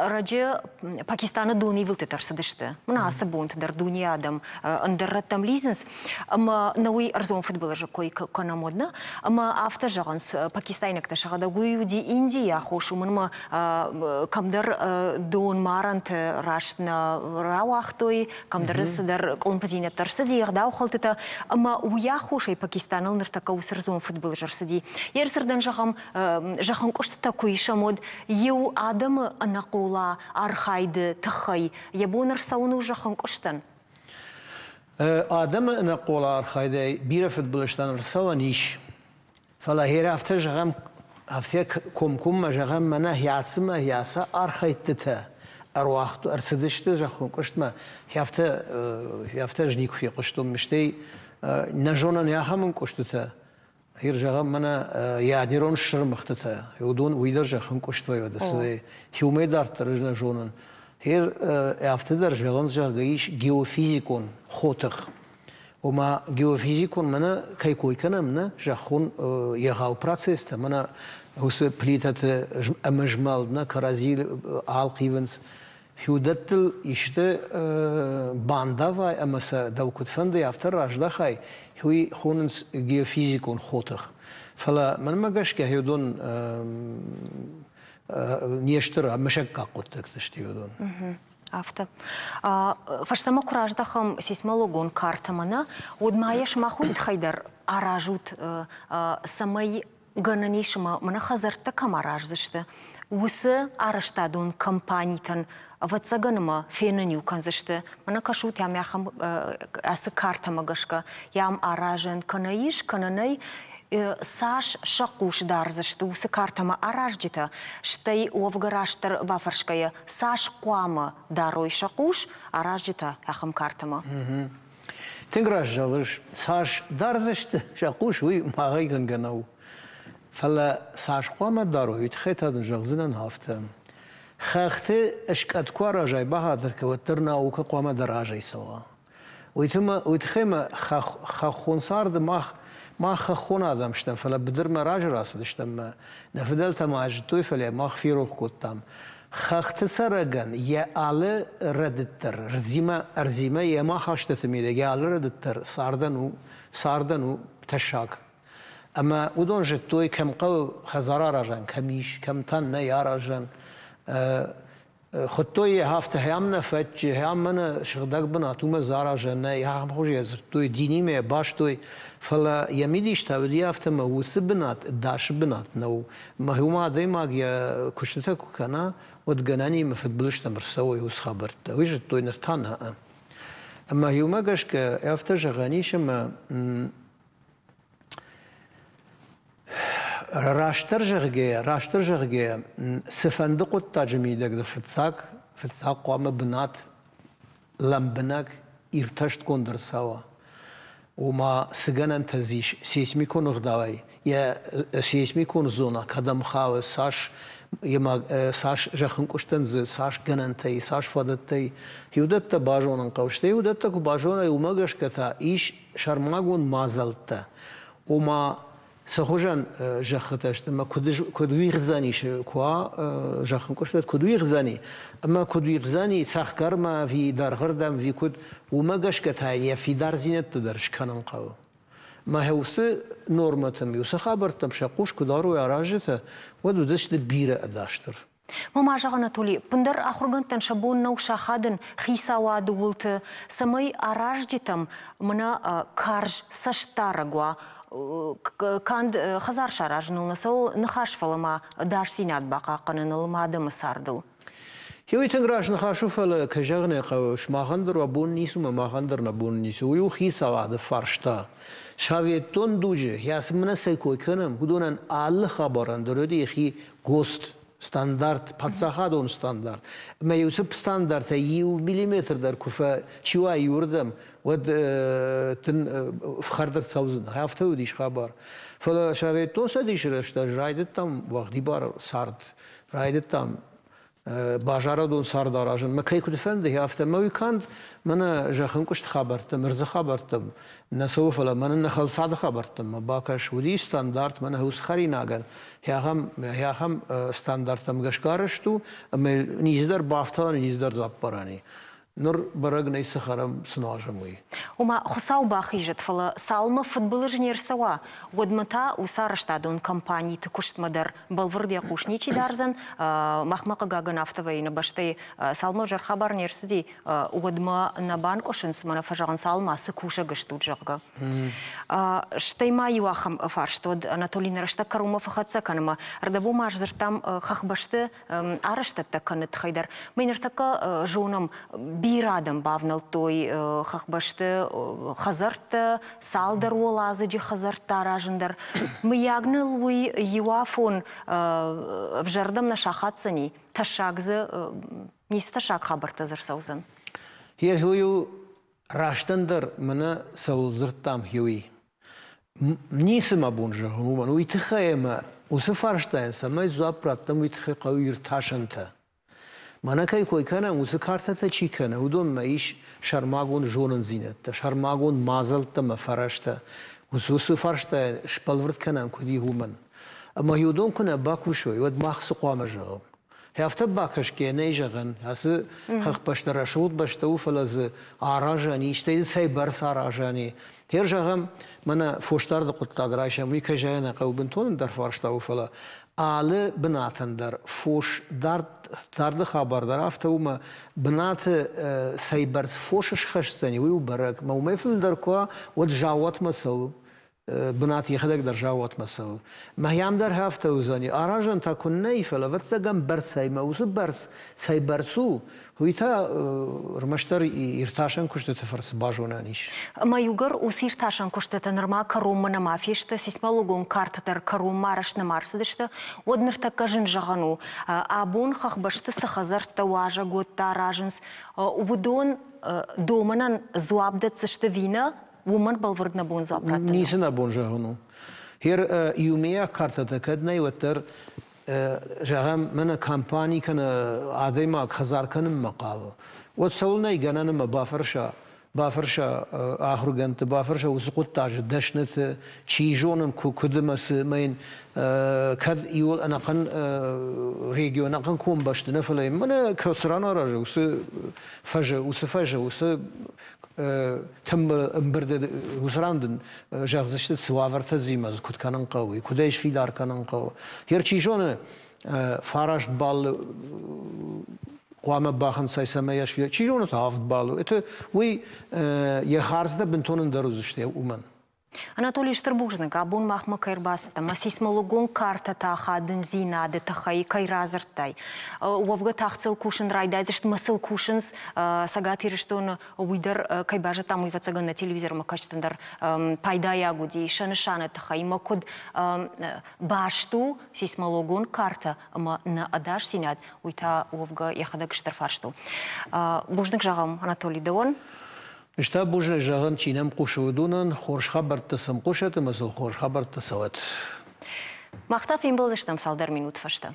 раджы Пакистаны донивылдтытӕ ӕрцыдысты. Мӕнӕ ацы бонты дӕр дунейы адӕм ӕндӕр рӕттӕм лидзынц. Ӕмӕ нӕ уый ӕрдзон фыдбылызы кой кӕнӕм уӕд, нӕ? Ӕмӕ афтӕ зӕгъынц, пакистайнӕгтӕ сӕхӕдӕг уый уыди Индийы аххос, уымӕн ӕмӕ кӕмдӕр донмарӕнты раст нӕ рауагътой, кӕмдӕр цыдӕр къуылымпыдзинӕдтӕ ӕрцыди, ӕгъдаухӕлдтытӕ, ӕмӕ уый аххосӕй Пакистаныл ныртӕккӕ уыцы ӕрдзон фыдбылыз ӕрцыди. Йе рцырдӕн зӕгъӕм, зӕххӕнкъуыстытӕ куы исӕм, уӕд иу адӕмы ӕнӕхъола архайды тыххӕй йӕ бон ӕрцӕуын у зӕххӕнкъуыстӕн. Адӕмы ӕнӕхъола архайдӕй бирӕ фыдбылызтӕн ӕрцӕуӕн ис. Фӕлӕ гъер афтӕ зӕгъӕм, афтӕ комкоммӕ зӕгъӕм, мӕнӕ хӕцымӕ хӕцы архӕйдтытӕ ӕруагъд ӕрцыдысты зӕххон куыстмӕ, афтӕ, афтӕ ӕз никуы фехъуыстон. Стӕй нӕ зонӕн ахӕм ӕнкъуыстытӕ, Гъер зӕгъӕм, мӕнӕ ядерон ссырмыхтытӕ, уыдон уый дӕр зӕххӕнкъуыст вӕййы, цыдӕй уымӕй дарддӕр ӕз нӕ зонын. Гъер афтӕ дӕр зӕгъынц, зӕгъгӕ, ис геофизикон хотых. Ома геофизикон мӕнӕ кӕй кой кӕнӕм, нӕ зӕххон егъау процесстӕ, мӕнӕ уыцы плитӕты ӕмызмӕлд нӕ кӕрӕдзи ӕлхъивынц, Уыдӕттыл исты бандавай ӕмӕ сӕ дӕу куыд фӕнды, афтӕ раздахай, уый хонынц геофизикон хотых. Фӕлӕ мӕнмӕ гӕсгӕ уыдон не стыр мысӕггаг хъуыддӕгтӕ сты уыдон. Афтӕ. Фӕстӕмӕ куы раздӕхӕм сейсмологон картӕмӕ, нӕ, уӕд ма йӕ сымах уый тыххӕй дӕр аразут, цӕмӕй гӕнӕн ис ӕмӕ мӕнӕ хӕдзӕрттӕ кӕм араздзысты, уыцы арӕзтадон компанитӕн, ӕвӕццӕгӕн ӕмӕ фенын-иу кӕндзысты, мӕнӕ кӕсут ӕм ахӕм ацы картӕмӕ гӕсгӕ йӕм аразӕн кӕнӕ ис, кӕнӕ нӕй, цас сӕ хъус дардзысты уыцы картӕмӕ аразджытӕ, стӕй уӕвгӕ растдӕр бафӕрсгӕйӕ, цас хъуамӕ дарой сӕ хъус аразджытӕ ахӕм картӕмӕ? Тынг раст зӕгъыс, цас дардзысты сӕ хъус, уый мӕгъайгӕнгӕ нӕу. Фӕлӕ цас хъуамӕ дарой, уый тыххӕй та дын зӕгъдзынӕн афтӕ. Хӕхты скъӕт куы аразай бахатыр кӕ, уӕддӕр наукӕ хъуамӕ дӕ разӕй цӕуа. Уый тыххӕй ма хӕххон царды мах мах хӕххон адӕм стӕм, фӕлӕ быдырмӕ разы рацыдыстӕм мӕ нӕ фыдӕлтӕ ма зыдтой, фӕлӕ мах ферох кодтам. Хӕхты цӕрӕгӕн йӕ алы рӕдыд дӕр ӕрдзимӕ, ӕрдзимӕ йе махастыты мидӕг йӕ алы рӕдыд дӕр цардӕн у, цардӕн у тӕссаг. Ӕмӕ уыдон зыдтой, кӕм хъӕуы хӕдзар аразӕн, кӕм ис, кӕм та нӕй аразӕн. Хуыдтой йӕ афтӕ, ам нӕ фӕччы, ам мӕнӕ сыгъдӕг бынат, уымӕ дзы аразӕн нӕй, ахӕм хуызы йӕ дзырдтой, динимӕ йӕ бастой, фӕлӕ йӕ мидис та уыди афтӕ, ӕмӕ уыцы бынат дасы бынат нӕу. Мӕ уымӕ адӕймаг йӕ куыстытӕ куы кӕна, уӕд гӕнӕн и ӕмӕ фыдбылызтӕм ӕрцӕуой уыцы хабӕрттӕ. Уый зыдтой, ныр та нӕ. Ӕмӕ иумӕ гӕсгӕ афтӕ зӕгъӕн ис, ӕмӕ растдӕр зӕгъгӕйӕ, растдӕр зӕгъгӕйӕ, цыфӕнды хъуыддаджы мидӕг дӕр фыццаг, фыццаг хъуамӕ бынат лӕмбынӕг иртӕстгонд ӕрцӕуа. Ома, цы гӕнӕнтӕ дзы ис сейсмикон ӕгъдауӕй, йӕ сейсмикон зона кӕдӕм хауы, цас цас зӕххынкъуыстӕн дзы цас гӕнӕнтӕ и, цас фадӕттӕ и, уыдӕттӕ базонын хъӕуы. Стӕй уыдӕттӕ куы базонай, уымӕ гӕсгӕ та ис сӕрмагонд мадзӕлттӕ. Ома, цы хуызӕн зӕххытӕ сты ӕмӕ куыд, куыд уигъдзӕнис, куы уа зӕххынкъуыст, куыд уигъдзӕни, ӕмӕ куыд уигъдзӕни цӕхгӕрмӕ ӕви дӕргъырдӕм, ӕви куыд, уымӕ гӕсгӕ та йын йӕ фидардзинӕдтӕ дӕр скӕнын хъӕуы. Мӕ уыцы нормӕтӕм, уыцы хабӕрттӕм сӕ хъус куы дарой аразджытӕ, уӕд уыдысты бирӕ ӕдасдӕр. Ма зӕгъ, Анатоли, ӕппындӕр ахуыргӕндтӕн сӕ бон нӕу сахадын хицауады уылты, цӕмӕй аразджытӕм мӕнӕ карз цӕстдарӕг уа, канд хӕдзар саразыныл нӕ цӕуы ныхас, фӕлӕ ма ӕдасдзинад бахъахъхъӕныныл ӕмӕ адӕмы цардыл. Уый тынг раст ныхас у, фӕлӕ, кӕй зӕгъын ӕй хъӕуы, сымахӕн дӕр уӕ бон ницы ӕмӕ махӕн дӕр нӕ бон ницы. Уый у хицауады фарста. Советон дуджы, кӕцы мӕнӕ цӕй кой кӕнӕм, уыдонӕн алы хабарӕн дӕр уыд йӕхи ГОСТ, стандарт, паддзахадон стандарт. Ӕмӕ уыцы стандартӕй иу миллиметр дӕр куы фӕчиуа иуырдӕм, уӕд тын фхӕрд ӕрцӕудзӕн. Афтӕ уыдис хабар. Фӕлӕ Советон Цӕдисы рӕстӕджы райдыдтам уӕгъдибар цард. Райдыдтам базарадон цард аразын. Мӕ кӕй куыд фӕнды, афтӕ. Мӕ уый канд мӕнӕ зӕххынкъуысты хабӕрттӕм, ӕрдзы хабӕрттӕм нӕ цӕуы, фӕлӕ мӕнӕ нӕ хӕлцады хабӕрттӕм ма бакӕс. Уыди стандарт мӕнӕ уыцы хӕринагӕн ахӕм, ахӕм стандарттӕм гӕсгӕ арӕзт у, ӕмӕ низ дӕр бафтауӕн, низ дӕр дзаппарӕн и. Ныр бӕрӕг нӕй, цы хӕрӕм, цы нуазӕм, уый. Ома, Хуыцау бахизӕд, фӕлӕ цалынмӕ фыдбылыз не рцӕуа, уӕдмӕ та уыцы арӕзтадон компаниты куыстмӕ дӕр бӕлвырд йӕ хъус ничи дардзӕн. Махмӕ, хъыгагӕн, афтӕ вӕййы нӕ бӕстӕйы, цалынмӕ ӕвзӕр хабар не рцыди, уӕдмӕ нӕ банкъуысынц, мӕнӕ фӕзӕгъынц, цалынмӕ цы кусӕг стут, зӕгъгӕ. Стӕй ма иу ахӕм фарст уӕд Анатолий нӕ рӕстӕг кӕронмӕ фӕхӕццӕ кӕнынмӕ. Ӕрдӕбон ма сдзырдтам хӕхбӕсты арӕзтӕдтӕ кӕныны тыххӕй дӕр. Мы ныртӕккӕ зонӕм, бирӕ адӕм бавнӕлдтой хӕхбӕсты хӕдзӕрттӕ, цалдӕр уӕладзыджы хӕдзӕрттӕ аразын дӕр. Мыййаг ныл уый иу афон ӕвзӕрдӕм нӕ сахаддзӕни, тӕссаг дзы ницы тӕссаг хабӕрттӕ дзы ӕрцӕудзӕн. Ерхиу растӕндӕр мӕнӕ цӕуыл дзырдтам, уый. Ницы мӕ бон зӕгъын уымӕн. Уый тыххӕй ӕмӕ уыцы фарстайӕн цӕмӕй дзуапп раттӕм, уый тыххӕй хъӕуы иртасӕнтӕ. Мӕнӕ кӕй кой кӕнӕм, уыцы картӕтӕ чи кӕны, уыдонмӕ ис сӕрмагонд зонындзинӕдтӕ, сӕрмагонд мадзӕлттӕ ӕмӕ фӕрӕзтӕ. Уыцы фарстайӕн сбӕлвырд кӕнӕн куыд и, уымӕн. Ӕмӕ уыдон куы нӕ бакусой, уӕд мах цы хъуамӕ зӕгъӕм? Афтӕ бакӕсгӕ нӕй зӕгъӕн, ацы хӕхбӕстӕ рӕсугъд бӕстӕ у, фӕлӕ дзы аразӕн и, стӕй дзы цӕйбӕрц аразӕн и. Гъер зӕгъӕм, мӕнӕ фосдарды хъуыддаг райсӕм, уый кӕй зӕгъын ӕй хъӕуы, бынтон ӕндӕр фарста у, фӕлӕ алы бынатӕн дӕр фос дард, дарды хабар дӕр афтӕ у, мӕ бынаты цӕйбӕрц фос схӕсдзӕни, уый у бӕрӕг. Мӕ уымӕй фылдӕр куы уа, уӕд заууатмӕ цӕуы. Бынат йӕхӕдӕг дӕр заууатмӕ цӕуы. Мӕ дӕр афтӕ уыдзӕни. Аразӕн та куыннӕ и, фӕлӕ ӕвӕццӕгӕн бӕрцӕй мӕ уыцы бӕрц цӕй бӕрц у, уый та ӕрмӕстдӕр иртасӕн куыстыты фӕрцы базонӕн ис. Ӕмӕ иугӕр уыцы иртасӕн куыстытӕ нырма кӕронмӕ нӕма фесты, сейсмологон картӕ дӕр кӕронмӕ арӕзт нӕма ӕрцыдысты, уӕд ныртӕккӕ зын зӕгъӕн у, абон хӕхбӕсты цы хӕдзӕрттӕ, уазӕгуӕттӕ аразынц, уыдон домӕнӕн дзуапп дӕтдзысты ӕви нӕ, уымӕн бӕлвырд нӕ бон дзуапп раттын. Ницы нӕ бон зӕгъын у. Хер иумӕйаг картӕтӕ кӕд нӕй, уӕддӕр зӕгъӕм, мӕнӕ компани кӕнӕ адӕймаг хӕдзар кӕнынмӕ хъавы, уӕд цӕуылнӕ гӕнӕн ӕмӕ бафӕрса бафӕрса ахуыргӕндты, бафӕрса уыцы хъуыддаджы дӕсныты, чи зонын куыд ӕмӕ цы, ӕмӕ йын кӕд иуыл ӕнӕхъӕн регион, ӕнӕхъӕн комбӕсты нӕ, фӕлӕ йын мӕнӕ кӕцы ран аразы, уыцы фӕзы, уыцы фӕзы, уыцы ӕмбырды уыцы ран дын зӕгъдзысты, цы уавӕртӕ дзимӕ куыд кӕнын хъӕуы, куыд ӕй сфидар кӕнын хъӕуы. Гъер чи зоны, фараст баллы хъуамӕ бахынцай, цӕмӕй ӕз чи зоны та авд баллы. Это уый йӕ хардзтӕ бынтон ӕндӕр уыдзысты уымӕн. Анатолий, стыр бузныг, абон махмӕ кӕй ӕрбацыдтӕ ӕмӕ сейсмологон картӕтӕ ахадындзинады тыххӕй кӕй радзырдтай. Уӕвгӕ тагъд сыл кусын райдайдзысты ӕмӕ сыл кусынц Цӕгат Ирыстоны, уый дӕр кӕй базыдтам, уый ӕвӕццӕгӕн нӕ телевизормӕ кӕсджытӕн дӕр пайдайаг уыди сӕ нысаны тыххӕй ӕмӕ куыд баст у сейсмологон картӕ ӕмӕ нӕ ӕдасдзинад, уый та уӕвгӕ йӕхӕдӕг стыр фарст у. Бузныг зӕгъӕм, Анатолий, дӕуӕн. Ӕз та бузныг зӕгъын, чи нӕм хъусы, уыдонӕн, хорз хабӕрттӕ сӕм хъусӕт ӕмӕ сыл хорз хабӕрттӕ цӕуӕт. Мах та фембӕлдзыстӕм цалдӕр минут фӕстӕ.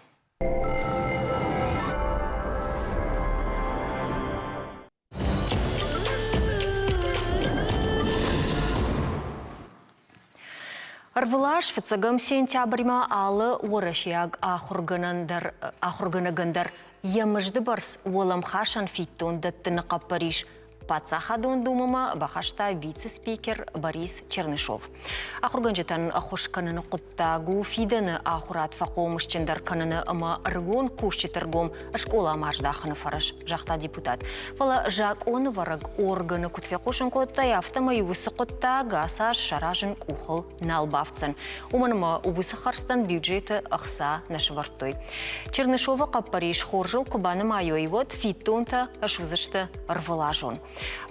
Ӕрвылаз фыццӕгӕм сентябрьмӕ алы уӕрӕсейаг ахуыргӕнӕгӕн дӕр йӕ мызды бӕрц уӕлӕмхасӕн фиддон дӕттыны хъӕппӕрис Паддзахадон Думӕмӕ бахаста вице-спикер Борис Чернышов. Ахуыргӕнджытӕн ӕххуыс кӕныны хъуыддаг у фидӕны ахуырад фӕхъомысджындӕр кӕныны ӕмӕ ӕрыгон кусджыты ргом скъоламӕ аздахыны фӕрӕз, загъта депутат. Фӕлӕ закъонӕвӕрӕг органы куыд фехъусын кодтой, афтӕмӕй уыцы хъуыддаг ацы аз саразын къухыл нал бафтдзӕн, уымӕн ӕмӕ уыцы хӕрдзтӕн бюджеты ӕхца нӕ сӕвӕрдтой. Чернышовы хъӕппӕрис хорзыл куы банымайой, уӕд фиддонтӕ суыдзысты ӕрвылазон.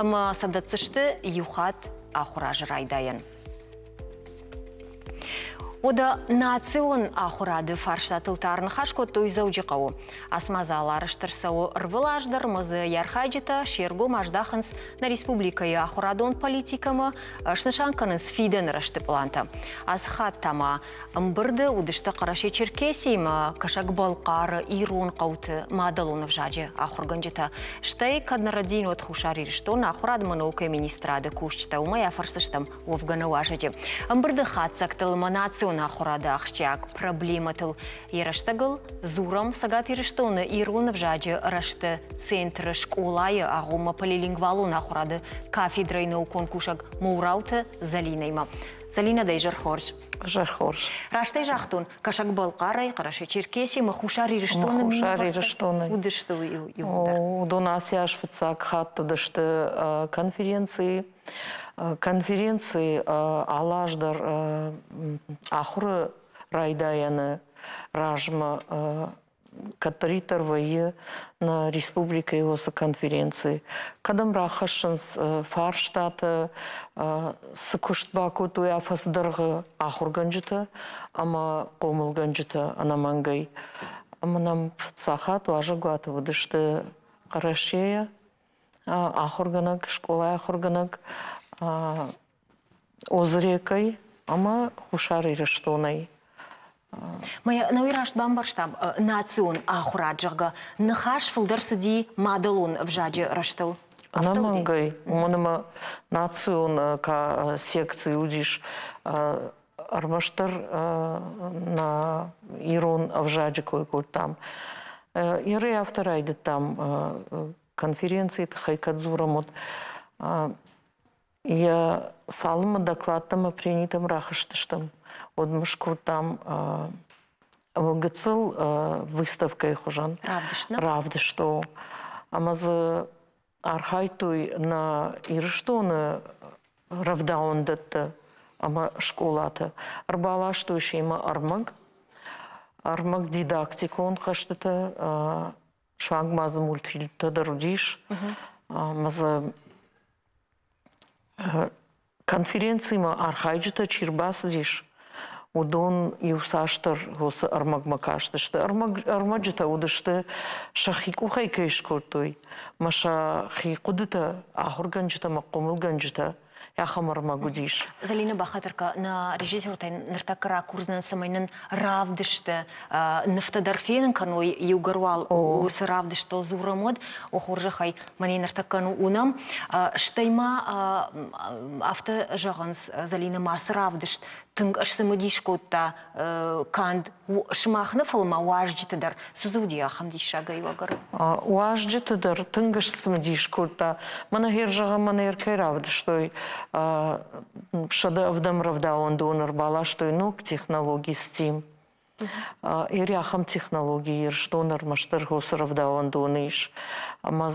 Ӕмӕ сӕ дӕтдзысты иу хатт ахуыразы райдайӕн. Уӕдӕ национ ахуырады фарстатыл та ӕрныхас кодтой Дзӕуджыхъӕуы. Ацы мадзал арӕзт ӕрцӕуы ӕрвылаз дӕр ӕмӕ дзы йӕ архайджытӕ се ргом аздахынц нӕ республикӕйы ахуырадон политикӕмӕ, снысан кӕнынц фидӕны рӕзты пълантӕ. Ацы хатт та ма ӕмбырды уыдысты Хъӕрӕсе-Черкесиимӕ Кӕсӕг-Балхъары ирон хъӕуты мадӕлон ӕвзаджы ахуыргӕнджытӕ. Стӕй кӕд нӕ рӕдийын, уӕд Хуссар Ирыстоны ахуырад ӕмӕ наукӕйы министрады кусджытӕ уымӕй афӕрсдзыстӕм уӕвгӕ нӕ уазӕджы. Ӕмбырды хатдзӕгтыл ӕмӕ национ ахуырады ахсджиаг проблемӕтыл йӕ рӕстӕгыл дзурӕм Цӕгат Ирыстоны ирон ӕвзаджы рӕзты центры скъолайы агъоммӕ полилингвалон ахуырады кафедрӕйы наукон кусӕг Моурауты Зӕлинӕимӕ. Зӕлинӕ, дӕ изӕр хорз. Изӕр хорз. Раст ӕй загътон, Кӕсӕг-Балхъарӕй, Хъӕрӕсе-Черкесимӕ, Хуссар Ирыстоны Хуссар Ирыстоны уыдысты иууылдӕр. Уыдон ацы аз фыццаг хатт уыдысты конференцийы. Конференци алы аз дӕр ахуыры райдайӕны размӕ кӕддӕриддӕр вӕййы нӕ республикӕйы уыцы конференци, кӕдӕм рахӕссынц фарстатӕ, цы куыст бакодтой афӕдз дӕргъы ахуыргӕнджытӕ ӕмӕ хъомылгӕнджытӕ ӕнӕмӕнгӕй. Ӕмӕ нӕм фыццаг хатт уазӕгуаты уыдысты Хъӕрӕсейӕ ахуыргӕнӕг, скъолайы ахуыргӕнӕг Озрекӕй ӕмӕ Хуссар Ирыстонӕй. Науи раст бамбӕрстам, национ ахуырад, зӕгъгӕ, ныхас фылдӕр цыди мадӕлон ӕвзаджы рӕзтыл. Ӕнӕмӕнгӕй, уымӕн ӕмӕ национ секци уыдис ӕрмӕстдӕр нӕ ирон ӕвзаджы кой кодтам. Ирӕй афтӕ райдыдтам конференцийы тыххӕй кӕд дзурӕм, уӕд Йӕ цалынмӕ докладтӕ ӕмӕ пренитӕм рахызтыстӕм, уӕдмӕ скодтам гыццыл выставкӕйы хуызӕн равдыст. Ӕмӕ дзы архайдтой нӕ Ирыстоны рӕвдауӕндӕттӕ ӕмӕ скъолатӕ. Ӕрбаластой семӕ ӕрмӕг, ӕрмӕг дидактикон хӕстытӕ, суанг ма дзы мультфильмтӕ дӕр уыдис. Ӕмӕ дзы Конференцимӕ архайджытӕ чи рбацыдис, уыдон иуцасдӕр уыцы ӕрмӕгмӕ кастысты. Ӕрмӕджытӕ уыдысты, сӕхи къухӕй кӕй скодтой, ӕмӕ сӕхи хъуыдытӕ ахуыргӕнджытӕ ӕмӕ хъомылгӕнджытӕ ахӕм ӕрмӕг уыдис. Залина Бахатырка, нӕ режиссертӕ ныртӕккӕ ракурдзынӕн, цӕмӕй нын равдысты нывтӕ дӕр фенын кӕной, иугӕр уал уыцы равдыстыл дзурӕм, уӕд, о хорзӕхӕй, мӕнӕ ныртӕккӕ уынӕм. Стӕй ма афтӕ зӕгъынц, Залина ма цы равдыст тынг ӕсцымыдис кодта канд сымах нӕ, фӕлӕ ма уазджыты дӕр. Цы дзы уыди ахӕм диссагӕй уагӕр? Уазджыты дӕр тынг сцымыдис кодта. Мӕнӕ хер зӕгъӕм, мӕнӕ кӕй равдыстой, 107 рӕвдауӕндон ӕрбаластой ног технологи STEAM. Ери ахӕм технологи Ирыстон ӕрмӕстдӕр хосы рӕвдауӕндоны ис. Ӕмӕ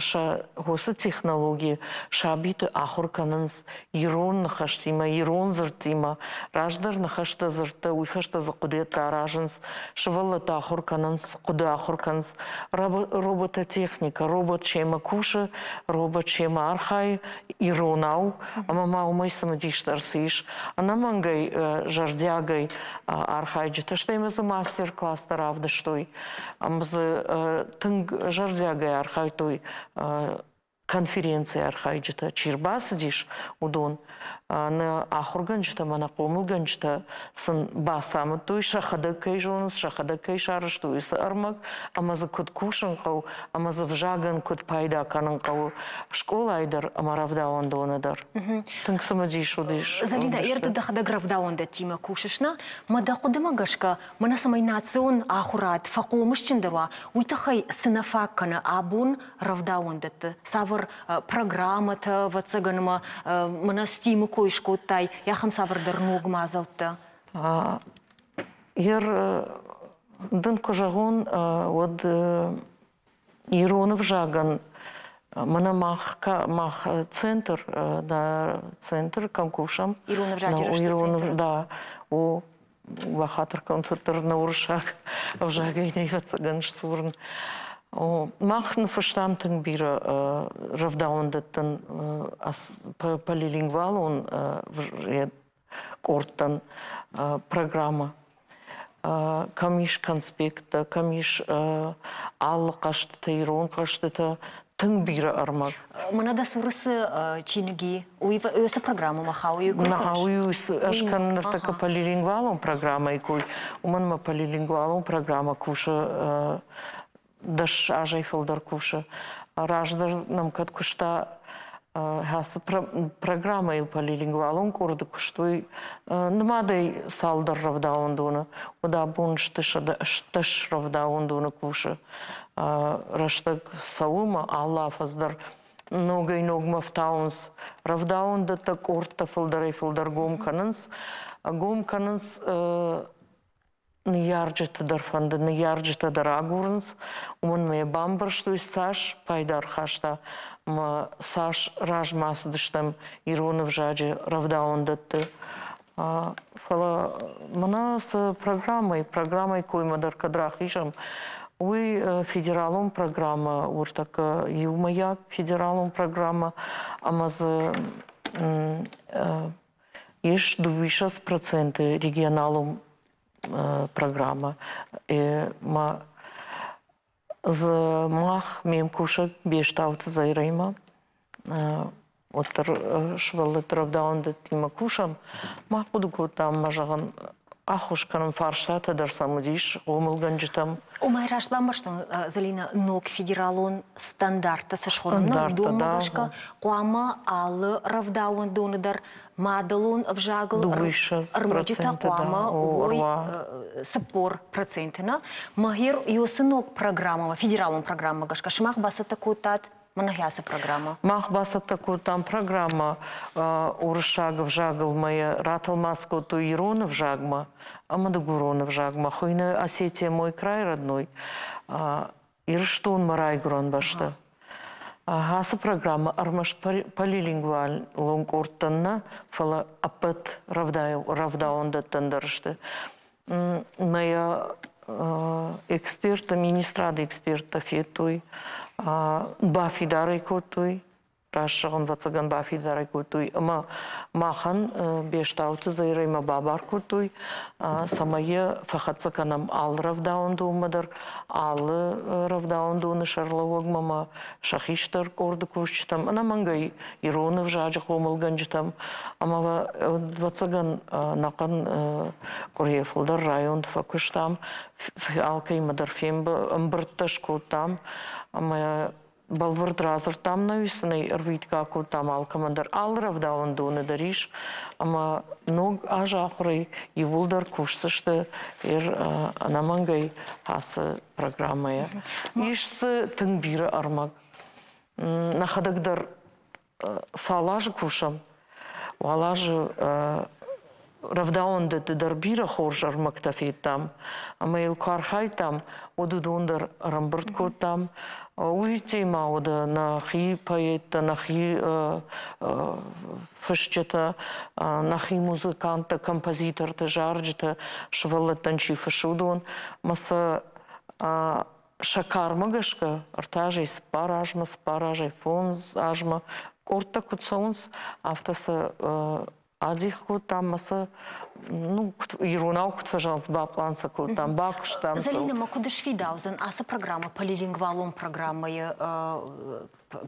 сӕ хосы технологи сабиты ахуыр кӕнынц ирон ныхӕстимӕ, ирон дзырдтимӕ. Раздӕр ныхӕстӕ дзырдтӕ, уый фӕстӕ дзы хъуыдыйӕдтӕ аразынц, сывӕллӕттӕ ахуыр кӕнынц, хъуыды ахуыр кӕнынц. Робототехникӕ, робот семӕ кусы, робот семӕ архайы иронау, ӕмӕ ма уымӕй цымыдисдӕр цы ис. Ӕнӕмӕнгӕй зӕрдиагӕй архайджытӕ, стӕй ма дзы мастер-класстӕ равдыстой, ӕмӕ дзы тынг зӕрдиагӕй архайдтой. Конференцийы архайджытӕ чи рбацыдис, уыдон нӕ ахуыргӕнджытӕ ӕмӕ нӕ хъомылгӕнджытӕ сын бацамыдтой, сӕхӕдӕг кӕй зонынц, сӕхӕдӕг кӕй сарӕзтой уыцы ӕрмӕг, ӕмӕ дзы куыд кусын хъӕуы, ӕмӕ дзы взагӕн куыд пайда кӕнын хъӕуы скъолайы дӕр ӕмӕ рӕвдауӕндоны дӕр. Тынг цымыдис уыдис. Залинӕ, ӕрды дӕхӕдӕг рӕвдауӕндӕттимӕ кусыс, нӕ? Мӕ дӕ хъуыдымӕ гӕсгӕ, мӕнӕ цӕмӕй национ ахуырад фӕхъомысджындӕр уа, уый тыххӕй цы нӕ фаг кӕны абон рӕвдауӕндӕтты? Цавӕр программӕтӕ, ӕвӕццӕгӕн ӕмӕ мӕнӕ STEAM-ы кой скодтай, ахӕм цавӕрдӕр ног мадзӕлттӕ? Ер дын куы зӕгъон, уӕд ирон ӕвзагӕн мӕнӕ мах, мах центр, да, центр кӕм кусӕм. Ирон ӕвзаджы рӕзты центр. Да, о, бахатыр кӕн, фыддӕр нӕ уырыссаг ӕвзагӕй нӕ ӕвӕццӕгӕн сдзурын. Мах ныффыстам тынг бирӕ рӕвдауӕндӕттӕн полилингвалон къордтӕн программӕ. Кӕм ис конспекттӕ, кӕм ис алы хъӕзтытӕ, ирон хъӕзтытӕ, тынг бирӕ ӕрмӕг. Мӕнӕ дӕ цуры цы чиныг и, уый уыцы программӕмӕ хауы? Нӕ, уый ӕз кӕнын ныртӕккӕ полилингвалон программӕйы кой, уымӕн ӕмӕ полилингвалон программӕ кусы 10 азӕй фылдӕр кусы. Раздӕр нӕм кӕд куыста ацы программӕйыл полилингвалон къорды куыстой нымадӕй цалдӕр рӕвдауӕндоны. Уӕд абон сты 18 рӕвдауӕндоны кусы. Рӕстӕг цӕуы ӕмӕ алы афӕдз дӕр ногӕй-ногмӕ фтауынц. Рӕвдауӕндӕттӕ къордтӕ фылдӕрӕй-фылдӕр гом кӕнынц. Гом кӕнынц ныййарджыты дӕр фӕнды, ныййарджытӕ дӕр агурынц, уымӕн ӕмӕ йӕ бамбӕрстой, цас пайда ӕрхаста ӕмӕ цас размӕ ацыдыстӕм ирон ӕвзаджы рӕвдауӕндӕтты. Фӕлӕ мӕнӕ цы программӕйы, программӕйы коймӕ дӕр кӕд рахизӕм, уый федералон программӕ, уыртӕккӕ иумӕйаг федералон программӕ ӕмӕ дзы Ис 2% регионалон программӕ. Ма дзы мах ме мкусӕг Бестауты Заирӕимӕ уӕддӕр сывӕллӕтты рӕвдауӕндӕттимӕ кусӕм. Мах хъуыды кодтам, ӕмӕ зӕгъын, ӕххуыс кӕнӕм фарстатӕ дӕр сӕм уыдис хъомылгӕнджытӕм. Уымӕй раст бамбӕрстон, Зӕлинӕ, ног федералон стандарттӕ цы схонӕм, уыдонмӕ гӕсгӕ хъуамӕ алы рӕвдауӕндоны дӕр мадӕлон ӕвзагыл ӕрмӕджытӕ хъуамӕ уой 40% нӕ. Мӕгер уыцы ног программӕмӕ, федералон программӕ гӕсгӕ сымах бацӕттӕ кодтат мӕнӕ ацы программӕ? Мах бацӕттӕ кодтам программӕ уырыссаг ӕвзагыл мӕ йӕ ратӕлмац кодтой ирон ӕвзагмӕ ӕмӕ дыгурон ӕвзагмӕ. Хуыйны Осетия мой край родной, Ирыстон мӕ райгуырӕн бӕстӕ. Ацы программӕ ӕрмӕст полилингвалон къордтӕн нӕ, фӕлӕ ӕппӕт рӕвдауӕндӕттӕн дӕр сты. Мӕ йӕ эксперттӕ, министрады эксперттӕ федтой, бафидар ӕй кодтой, раст зӕгъын, ӕвӕццӕгӕн бафидар ӕй кодтой ӕмӕ махӕн Бестауты Заирӕимӕ бабар кодтой, цӕмӕй йӕ фӕхӕццӕ кӕнӕм алы рӕвдауӕндонмӕ дӕр, алы рӕвдауӕндоны сӕргълӕууӕгмӕ ӕмӕ сӕ хистӕр къорды кусджытӕм, ӕнӕмӕнгӕй ирон ӕвзаджы хъомылгӕнджытӕм ӕмӕ, ӕвӕццӕгӕн, ӕнӕхъӕн къуырийӕ фылдӕр районты фӕкуыстам, алкӕимӕ дӕр ӕмбырдтӕ скодтам ӕмӕ бӕлвырд радзырдтам нӕ уисынӕй ӕрвитгӕ кодтам алкӕмӕн дӕр. Алы рӕвдауӕндоны дӕр ис ӕмӕ ног аз ахуырӕй иууылдӕр кусдзысты ӕнӕмӕнгӕй ацы программӕйӕ. Ис дзы тынг бирӕ ӕрмӕг. Нӕхӕдӕг дӕр цал азы кусӕм, уал азы рӕвдауӕндӕтты дӕр бирӕ хорз ӕрмӕгтӕ федтам ӕмӕ йыл куы архайдтам, уӕд уыдон дӕр ӕрӕмбырд кодтам. Уый ма уӕд нӕхи поэттӕ, нӕхи фысджытӕ, нӕхи музыканттӕ, композитортӕ, зарджытӕ, сывӕллӕттӕн чи фыссы, уыдон ӕмӕ сӕ сӕ кармӕ гӕсгӕ ӕртӕ азӕй цыппар азмӕ, цыппар азӕй фондз азмӕ къордтӕ куыд цӕуынц, афтӕ сӕ. Адих кодтам ӕмӕ сӕ ну, иронау куыд фӕзӕгъынц, баплан сӕ кодтам, бакуыстам сыл. Зӕлинӕ ма куыд сфидаудзӕн ацы программӕ полилингвалон программӕйы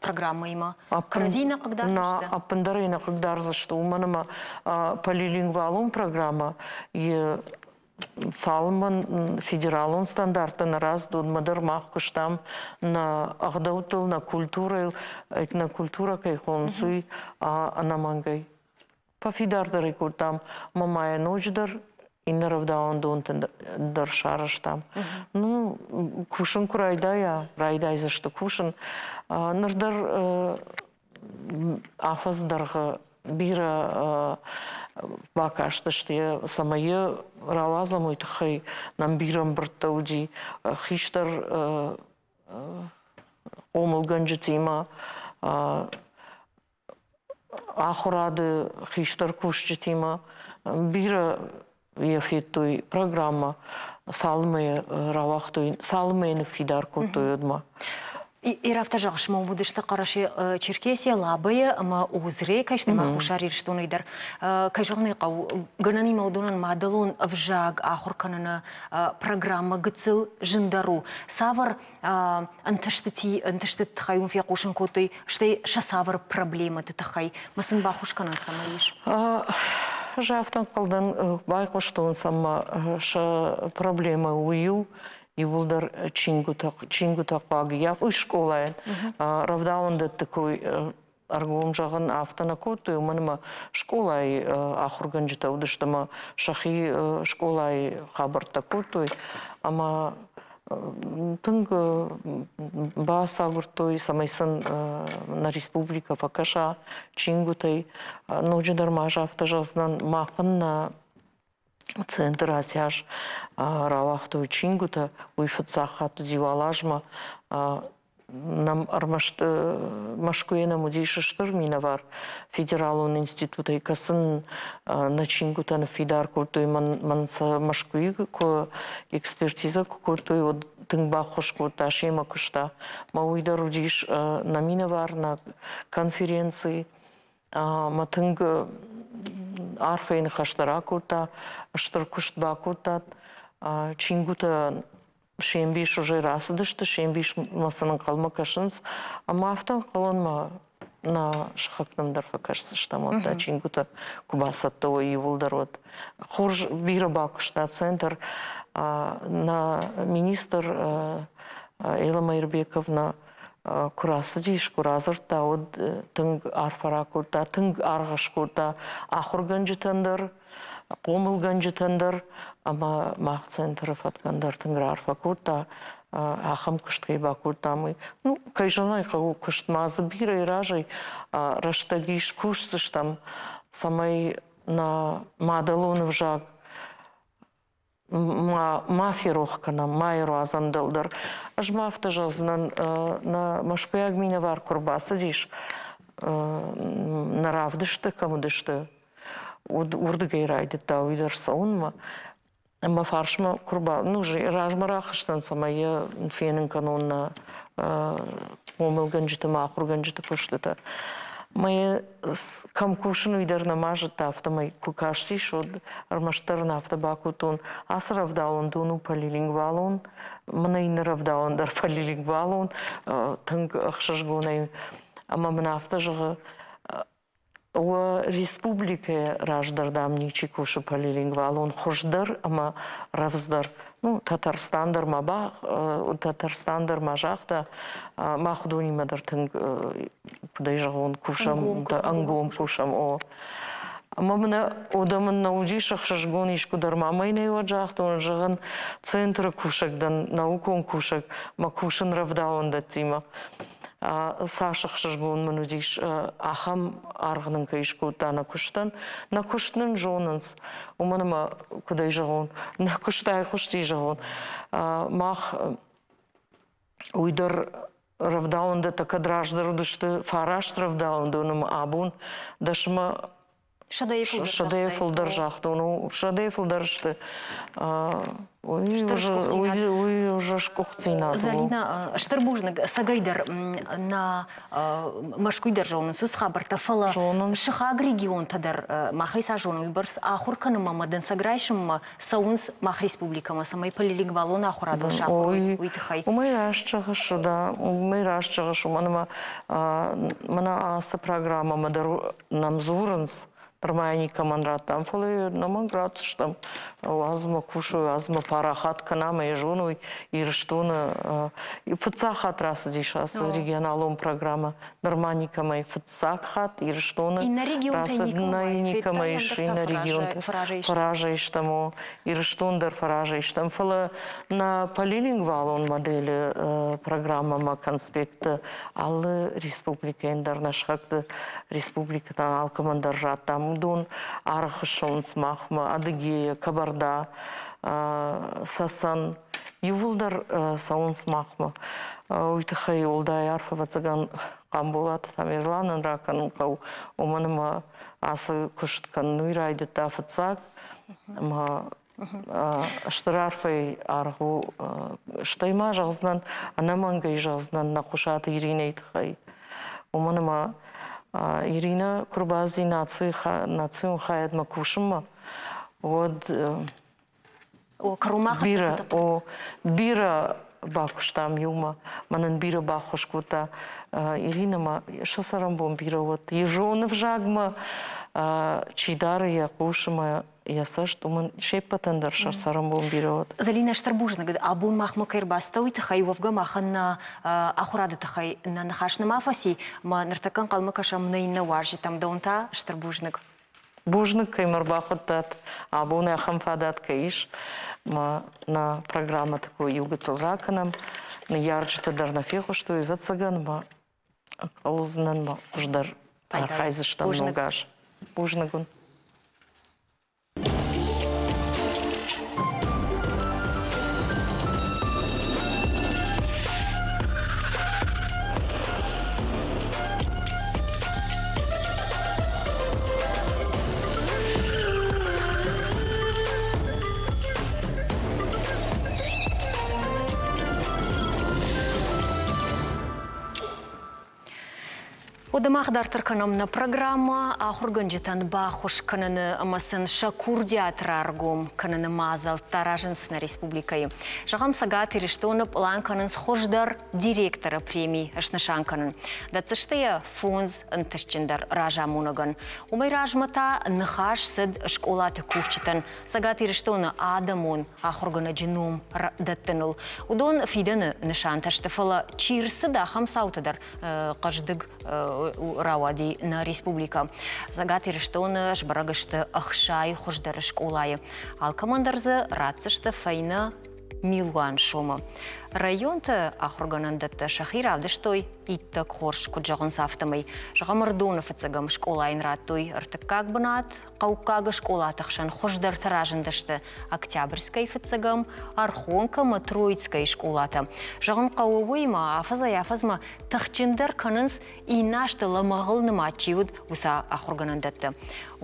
программӕимӕ? Кӕрӕдзи нӕ хъыгдардзысты? Нӕ, ӕппындӕр ӕй нӕ хъыгдардзысты, уымӕн ӕмӕ полилингвалон программӕ цалынмӕ федералон стандарттӕ нӕ рацыд, уӕдмӕ дӕр мах куыстам нӕ ӕгъдӕуттыл, нӕ культурӕйыл, этнокультурӕ кӕй хонынц, уый ӕнӕмӕнгӕй. Фӕфидардӕр ӕй кодтам ӕмӕ ма йӕ ноджыдӕр иннӕ рӕвдауӕндонты дӕр сарӕзтам. Ну, кусын куы райдайа, райдайдзысты кусын. Ныр дӕр афӕдз дӕргъы бирӕ бакастысты, цӕмӕй йӕ рауадзӕм, уый тыххӕй нӕм бирӕ ӕмбырдтӕ уыди. Хистӕр хъомылгӕнджытимӕ ахуырады хистӕр кусджытимӕ бирӕ йӕ федтой программӕ, цалынмӕ йӕ рауагътой, цалынмӕ йӕ ныффидар кодтой, уӕдмӕ. Ир афтӕ зӕгъыс, ма уыдысты Хъӕрӕсе-Черкесия, Лабӕйы ӕмӕ Узрейы кӕй сты ӕмӕ Хуссар Ирыстонӕй дӕр. Кӕй зӕгъын ӕй хъӕуы, гӕнӕнимӕ уыдонӕн мадӕлон ӕвзаг ахуыр кӕныны программӕ гыццыл зындӕр у. Цавӕр ӕнтыстыты тыххӕй уын фехъусын кодтой, стӕй сӕ цавӕр проблемӕты тыххӕй ма сын баххуыс кӕнӕн цӕмӕй ис? Ӕз афтӕ ӕнхъӕлдӕн, байхъуыстон сӕм сӕ проблемӕ уый у, иууылдӕр чингуытӕ, чингуытӕ хъуаг уый скъолайӕн рӕвдауӕндӕтты кой ӕргом зӕгъын афтӕ нӕ кодтой, уымӕн ӕмӕ скъолайы ахуыргӕнджытӕ уыдысты ӕмӕ сӕхи скъолайы хабӕрттӕ кодтой ӕмӕ тынг бацагуырдтой, цӕмӕй сын нӕ республикӕ фӕкӕса чингуытӕй. Ноджыдӕр ма ӕз афтӕ зӕгъдзынӕн, махӕн нӕ центры ацы аз рауагътой чингуытӕ, уый фыццаг хатт уыди уал азмӕ. Нӕм ӕрмӕст Мӕскуыйы нӕм уыдис стыр минӕвар федералон институтӕй, кӕцы нӕ чингуытӕ ныффидар кодтой. Мӕн сӕ Мӕскуыйы куы экспертизӕ куы кодтой, уӕд тынг баххуыс кодта, семӕ куыста. Мӕ уый дӕр уыдис нӕ минӕвар нӕ конференцийы. Мӕ тынг арфӕйы ныхӕстӕ ракодта, стыр куыст бакодтат. Чингуытӕ се мбис уже рацыдысты, се мбисмӕ сын ӕнхъӕлмӕ кӕсынц. Ӕмӕ афтӕ ӕнхъӕлӕнмӕ нӕ сыхӕгтӕм дӕр фӕкӕсдзыстӕм, уӕд та чингуытӕ куы бацӕттӕ уой иууылдӕр, уӕд. Хорз бирӕ бакуыста центр. Нӕ министр Элла Майрбековна куы рацыдис, куы радзырдта, уӕд тынг арфӕ ракодта, тынг аргъ скодта ахуыргӕнджытӕн дӕр, хъомылгӕнджытӕн дӕр ӕмӕ мах центры фӕткӕн дӕр тынг раарфӕ кодта, ахӕм куыст кӕй бакодтам, уый. Ну, кӕй зӕгъын ӕй хъӕуы, куыст ма дзы бирӕ разӕй рӕстӕг ис, кусдзыстӕм, цӕмӕй нӕ мадӕлон ӕвзаг ма ферох кӕнӕм, ма ӕруадзӕм дӕлдӕр. Ӕз ма афтӕ зӕгъдзынӕн, нӕ мӕскуыйаг минӕвар куы ӕрбацыдис, нӕ равдысты кӕм уыдысты, уырдыгӕй райдыдта уый дӕр цӕуынмӕ. Ӕмӕ фарсмӕ куы рба, ну, размӕ рахызтӕн, цӕмӕй йӕ фенын кӕнон нӕ хъомылгӕнджыты мӕ ахуыргӕнджыты куыстытӕ. Мӕ кӕм кусын, уый дӕр нӕма зыдта, афтӕмӕй куы кастис, уӕд ӕрмӕстдӕр ын афтӕ бакодтон: ацы рӕвдауӕндон у полилингвалон, мӕнӕ иннӕ рӕвдауӕн дӕр полилингвалон, тынг ӕхсызгонӕй. Ӕмӕ мын афтӕ зӕгъы: уӕ республикӕйы раздӕр, дам, ничи кусы полилингвалон хуыздӕр ӕмӕ рӕвдздӕр. Ну, Татарстан дӕр ма ба, Татарстан дӕр ма загъта, мах уыдонимӕ дӕр тынг, куыд ӕй зӕгъон, кусӕм, ӕнгом кусӕм, о. Ӕмӕ мын уӕдӕ мын нӕ уыдис ӕхсызгон искуы дӕр ма мӕнӕй уӕд загътон, зӕгъын, центры кусӕг дӕн, наукон кусӕг, мӕ кусын рӕвдауӕндӕттимӕ. Цас ӕхсызгон мын уыдис, ахӕм аргъ нын кӕй скодта нӕ куыстӕн. Нӕ куыст нын зонынц, уымӕн ӕмӕ, куыд ӕй зӕгъон, нӕ куыст айхъуысти зӕгъон. Мах уый дӕр рӕвдауӕндӕттӕ кӕд раздӕр уыдысты фараст рӕвдауӕндоны ӕмӕ абон дӕсмӕ. Сӕдӕйы фылдӕр загътон, сӕдӕйы фылдӕр сты. Уый уже сгуыхтдзинад у. Залина, стыр бузныг, цӕгӕйдӕр нӕ Мӕскуыйы дӕр зонынц уыцы хабӕрттӕ, фӕлӕ сыхаг регионтӕ дӕр махӕй цас зоны, уыйбӕрц ахуыр кӕнынмӕ ӕмӕ дӕнцӕг райсынмӕ цӕуынц мах республикӕмӕ, цӕмӕй полилингвалон ахуырадыл сахуыр уой, уый тыххӕй. Уымӕй раст зӕгъыс, да, уымӕй раст зӕгъыс, уымӕн ӕмӕ мӕнӕ ацы программӕмӕ дӕр нӕм дзурынц, нырма йӕ никӕмӕн радтам, фӕлӕ йӕ ӕнӕмӕнг ратдзыстӕм. Уадз мӕ кусой, уадз мӕ парахат кӕна ӕмӕ йӕ зоной Ирыстоны. Фыццаг хатт рацыдис ацы регионалон программӕ. Нырма никӕмӕй фыццаг хатт Ирыстоны рацыд. Нӕ никӕмӕ ис иннӕ регионты. Фӕразӕй стӕм, о, Ирыстон дӕр фӕразӕй стӕм. Фӕлӕ нӕ полилингвалон модели программӕмӕ конспектты алы республикӕйӕн дӕр нӕ сыхӕгты республикӕтӕн алкӕмӕн дӕр радтам. Уыдон аргъ ссӕуынц махмӕ, Адыгея, Кабарда, Цӕцӕн. Иууылдӕр цӕуынц махмӕ. Уый тыххӕй уӕлдай арф, ӕвӕццӕгӕн, Хъамболаты Тамерланӕн ракӕнын хъӕуы, уымӕн ӕмӕ ацы куыст кӕнын уый райдыдта фыццаг. Ӕмӕ стыр арфӕйы аргъ у. Стӕй ма зӕгъдзынӕн, ӕнӕмӕнгӕй зӕгъдзынӕн нӕ Хъуысаты Иринӕйы тыххӕй. Уымӕн ӕмӕ Иринӕ куы рбацыди национ хайадмӕ кусынмӕ, уӕд бирӕ, о, бирӕ бакуыстам иумӕ. Мӕнӕн бирӕ баххуыс кодта Иринӕ ма сӕ цӕрӕнбон бирӕ уӕд. Ирон ӕвзагмӕ чи дары йӕ хъус ӕмӕ йӕ цӕст, уымӕн се ппӕтӕн дӕр сӕ цӕрӕнбон бирӕ уӕд. Залинӕ, стыр бузныг. Абон махмӕ кӕй ӕрбацыдтӕ, уый тыххӕй уӕвгӕ махӕн нӕ ахуырады тыххӕй нӕ ныхас нӕма фӕци, ӕмӕ ныртӕккӕ ӕнхъӕлмӕ кӕсӕм нӕ иннӕ уазджытӕм. Дӕуӕн та стыр бузныг. Бузныг, кӕй мӕ ӕрбахуыдтат. Абон ахӕм фадат кӕй ис, ӕмӕ нӕ программӕты кой иу гыццыл ракӕнӕм. Ныййарджытӕ дӕр нӕ фехъуыстой, ӕвӕццӕгӕн, ӕмӕ ӕнхъӕлдзынӕн ма хуыздӕр архайдзыстӕм ног аз. Бузныг уын. Уӕдӕ мах дарддӕр кӕнӕм нӕ программӕ ахуыргӕнджытӕн баххуыс кӕныны ӕмӕ сын сӕ курдиат раргом кӕныны мадзӕлттӕ аразынц нӕ республикӕйы. Зӕгъӕм, Цӕгат Ирыстоны пълан кӕнынц хуыздӕр директоры преми снысан кӕнын. Дӕтдзысты йӕ фондз ӕнтыстджындӕр разамонӕгӕн. Уымӕй размӕ та ныхас цыд скъолаты кусджытӕн Цӕгат Ирыстоны адӕмон ахуыргӕнӕджы ном дӕттыныл. Уыдон фидӕны нысантӕ сты, фӕлӕ чи рцыд, ахӕм цаутӕ дӕр хъӕздыг рауади нӕ республикӕ. Цӕгат Ирыстоны сбӕрӕг сты 60 хуыздӕр скъолайы. Алкӕмӕн дӕр дзы ратдзысты фӕйнӕ милуан сомы. Районты ахуыргӕнӕндӕттӕ сӕхи равдыстой иттӕг хорз, куыд зӕгъынц, афтӕмӕй. Зӕгъӕм, Ӕрыдоны фыццӕгӕм скъолайӕн радтой ӕртыккаг бынат, хъӕуккаг скъолаты хсӕн хуыздӕртӕ разындысты Октябрьскӕй фыццӕгӕм, Архонкӕ ӕмӕ Троицкӕйы скъолатӕ. Зӕгъын хъӕуы уыимӕ, афӕдзӕй-афӕдзмӕ тыхджындӕр кӕнынц, иннӕ азты лӕмӕгъыл нымад чи уыд, уыцы ахуыргӕнӕндӕттӕ.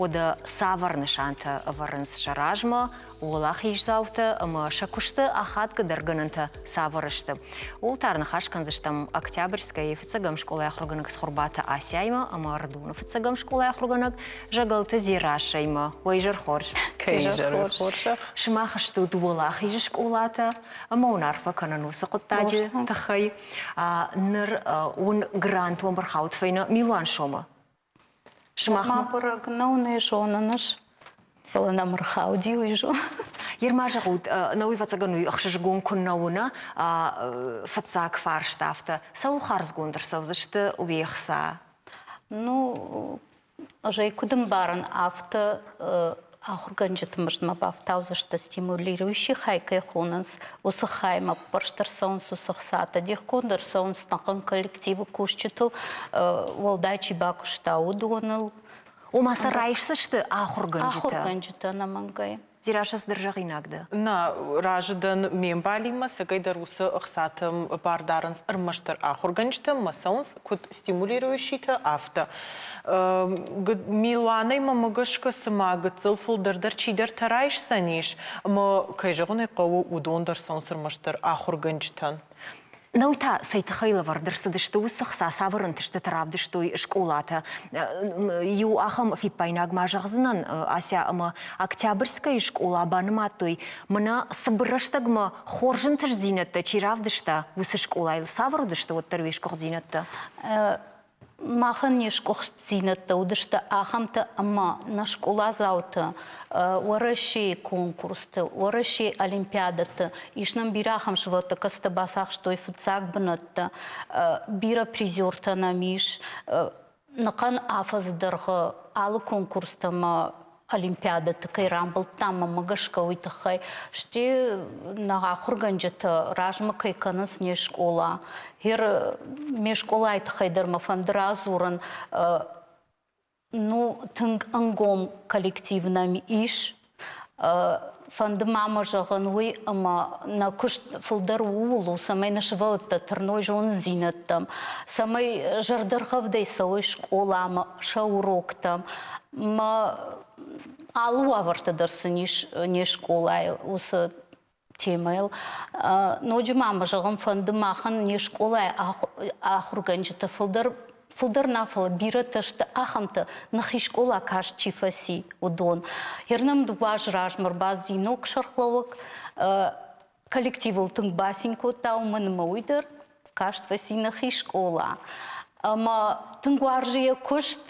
Уӕдӕ цавӕр нысантӕ ӕвӕрынц сӕ размӕ, уӕлахиздзаутӕ ӕмӕ сӕ куысты ахадгӕдӕр гӕнӕнтӕ цавӕр сты? Ууыл та ӕрныхас кӕндзыстӕм Октябрьскӕйы фыццӕгӕм скъолайы ахуыргӕнӕг Цхуырбаты Асяимӕ ӕмӕ Ӕрыдоны фыццӕгӕм скъолайы ахуыргӕнӕг Зӕгӕлты Дзерассӕимӕ. Уӕ изӕр хорз! Изӕр хорзӕх! Сымах стут уӕлахизы скъолатӕ ӕмӕ уын арфӕ кӕнын уыцы хъуыддаджы тыххӕй. Ныр уын грант уӕм ӕрхауд фӕйнӕ милуан сомы. Сымахмӕ бӕрӕг нӕу, нӕ зонын ӕз. Фӕлӕ нӕм ӕрхауди, уый зон. Ерма зӕгъут, нӕуый ӕвӕццӕгӕн уый ӕхсызгон куыннӕ уына, фыццаг фарст афтӕ, цӕуыл хардзгонд ӕрцӕудзысты уе хца? Ну, ӕз ӕй куыд ӕмбарын, афтӕ ахуыргӕнджыты мыздмӕ бафтаудзысты стимулирующий хай кӕй хонынц, уыцы хаймӕ ӕппӕрст ӕрцӕуынц уыцы хцатӕ, дихгонд ӕрцӕуынц ӕнӕхъӕн коллективы кусджытыл, уӕлдай чи бакуыста, уыдоныл. Ома сӕ райсдзысты ахуыргӕнджытӕ? Ахуыргӕнджытӕ ӕнӕмӕнгӕй. Дзерассӕ цыдӕр зӕгъинаг дӕ? Нӕ, разы дӕн ме мбалимӕ, цӕгӕйдӕр уыцы ӕхцатӕм бар дарынц ӕрмӕстдӕр ахуыргӕнджытӕм ӕмӕ цӕуынц, куыд стимулирующийтӕ, афтӕ. Милуанӕй мӕмӕ гӕсгӕ цыма гыццыл фылдӕр дӕр чидӕртӕ райсдзӕнис, ӕмӕ, кӕй зӕгъын ӕй хъӕуы, уыдон дӕр цӕуынц ӕрмӕстдӕр ахуыргӕнджытӕн. Нау та цӕй тыххӕй лӕвӕрд ӕрцыдысты уыцы хца, цавӕр ӕнтыстытӕ равдыстой скъолатӕ? Иу ахӕм фиппаинаг ма зӕгъдзынӕн, Ася, ӕмӕ Октябрьскӕйы скъола банымадтой, мӕнӕ цыбыр рӕстӕгмӕ хорз ӕнтыстдзинӕдтӕ чи равдыста, уыцы скъолайыл цавӕр уыдысты уӕддӕр уе сгуыхтдзинӕдтӕ? Махӕн не сгуыхтдзинӕдтӕ уыдысты ахӕмтӕ, ӕмӕ нӕ скъоладзаутӕ Уӕрӕсейы конкурсты, Уӕрӕсейы олимпиадӕты, ис нӕм бирӕ ахӕм сывӕллӕттӕ, кӕцытӕ бацахстой фыццаг бынӕттӕ, бирӕ призертӕ нӕм ис. Нӕхъӕн афӕдзы дӕргъы алы конкурстӕ ӕмӕ олимпиадӕты кӕй рамбылдтам, мӕнмӕ гӕсгӕ уый тыххӕй. Стӕй нӕ ахуыргӕнджытӕ размӕ кӕй кӕнынц не скъола. Гъер ме скъолайы тыххӕй дӕр мӕ фӕнды радзурын. Ну, тынг ӕнгом коллектив нӕм ис. Фӕнды ма мӕ зӕгъын уый, ӕмӕ нӕ куыст фылдӕр ууыл у, цӕмӕй нӕ сывӕллӕттӕ тырной зонындзинӕдтӕм, цӕмӕй зӕрдӕргъӕвдӕй цӕуой скъоламӕ, сӕ уроктӕм. Мӕ алы уавӕртӕ дӕр сын ис не скъолайы уыцы темӕйыл. Ноджы ма мӕ зӕгъын фӕнды, махӕн не скъолайы ахуыргӕнджытӕ фылдӕр фылдӕр нӕ, фӕлӕ бирӕтӕ сты ахӕмтӕ, нӕхи скъола каст чи фӕци, уыдон. Ернӕм дыууӕ азы размӕ ӕрбацыди ног сӕргълӕууӕг, коллективыл тынг бацин кодта, уымӕн ӕмӕ уый дӕр каст фӕци нӕхи скъола. Ӕмӕ тынг уарзы йӕ куыст,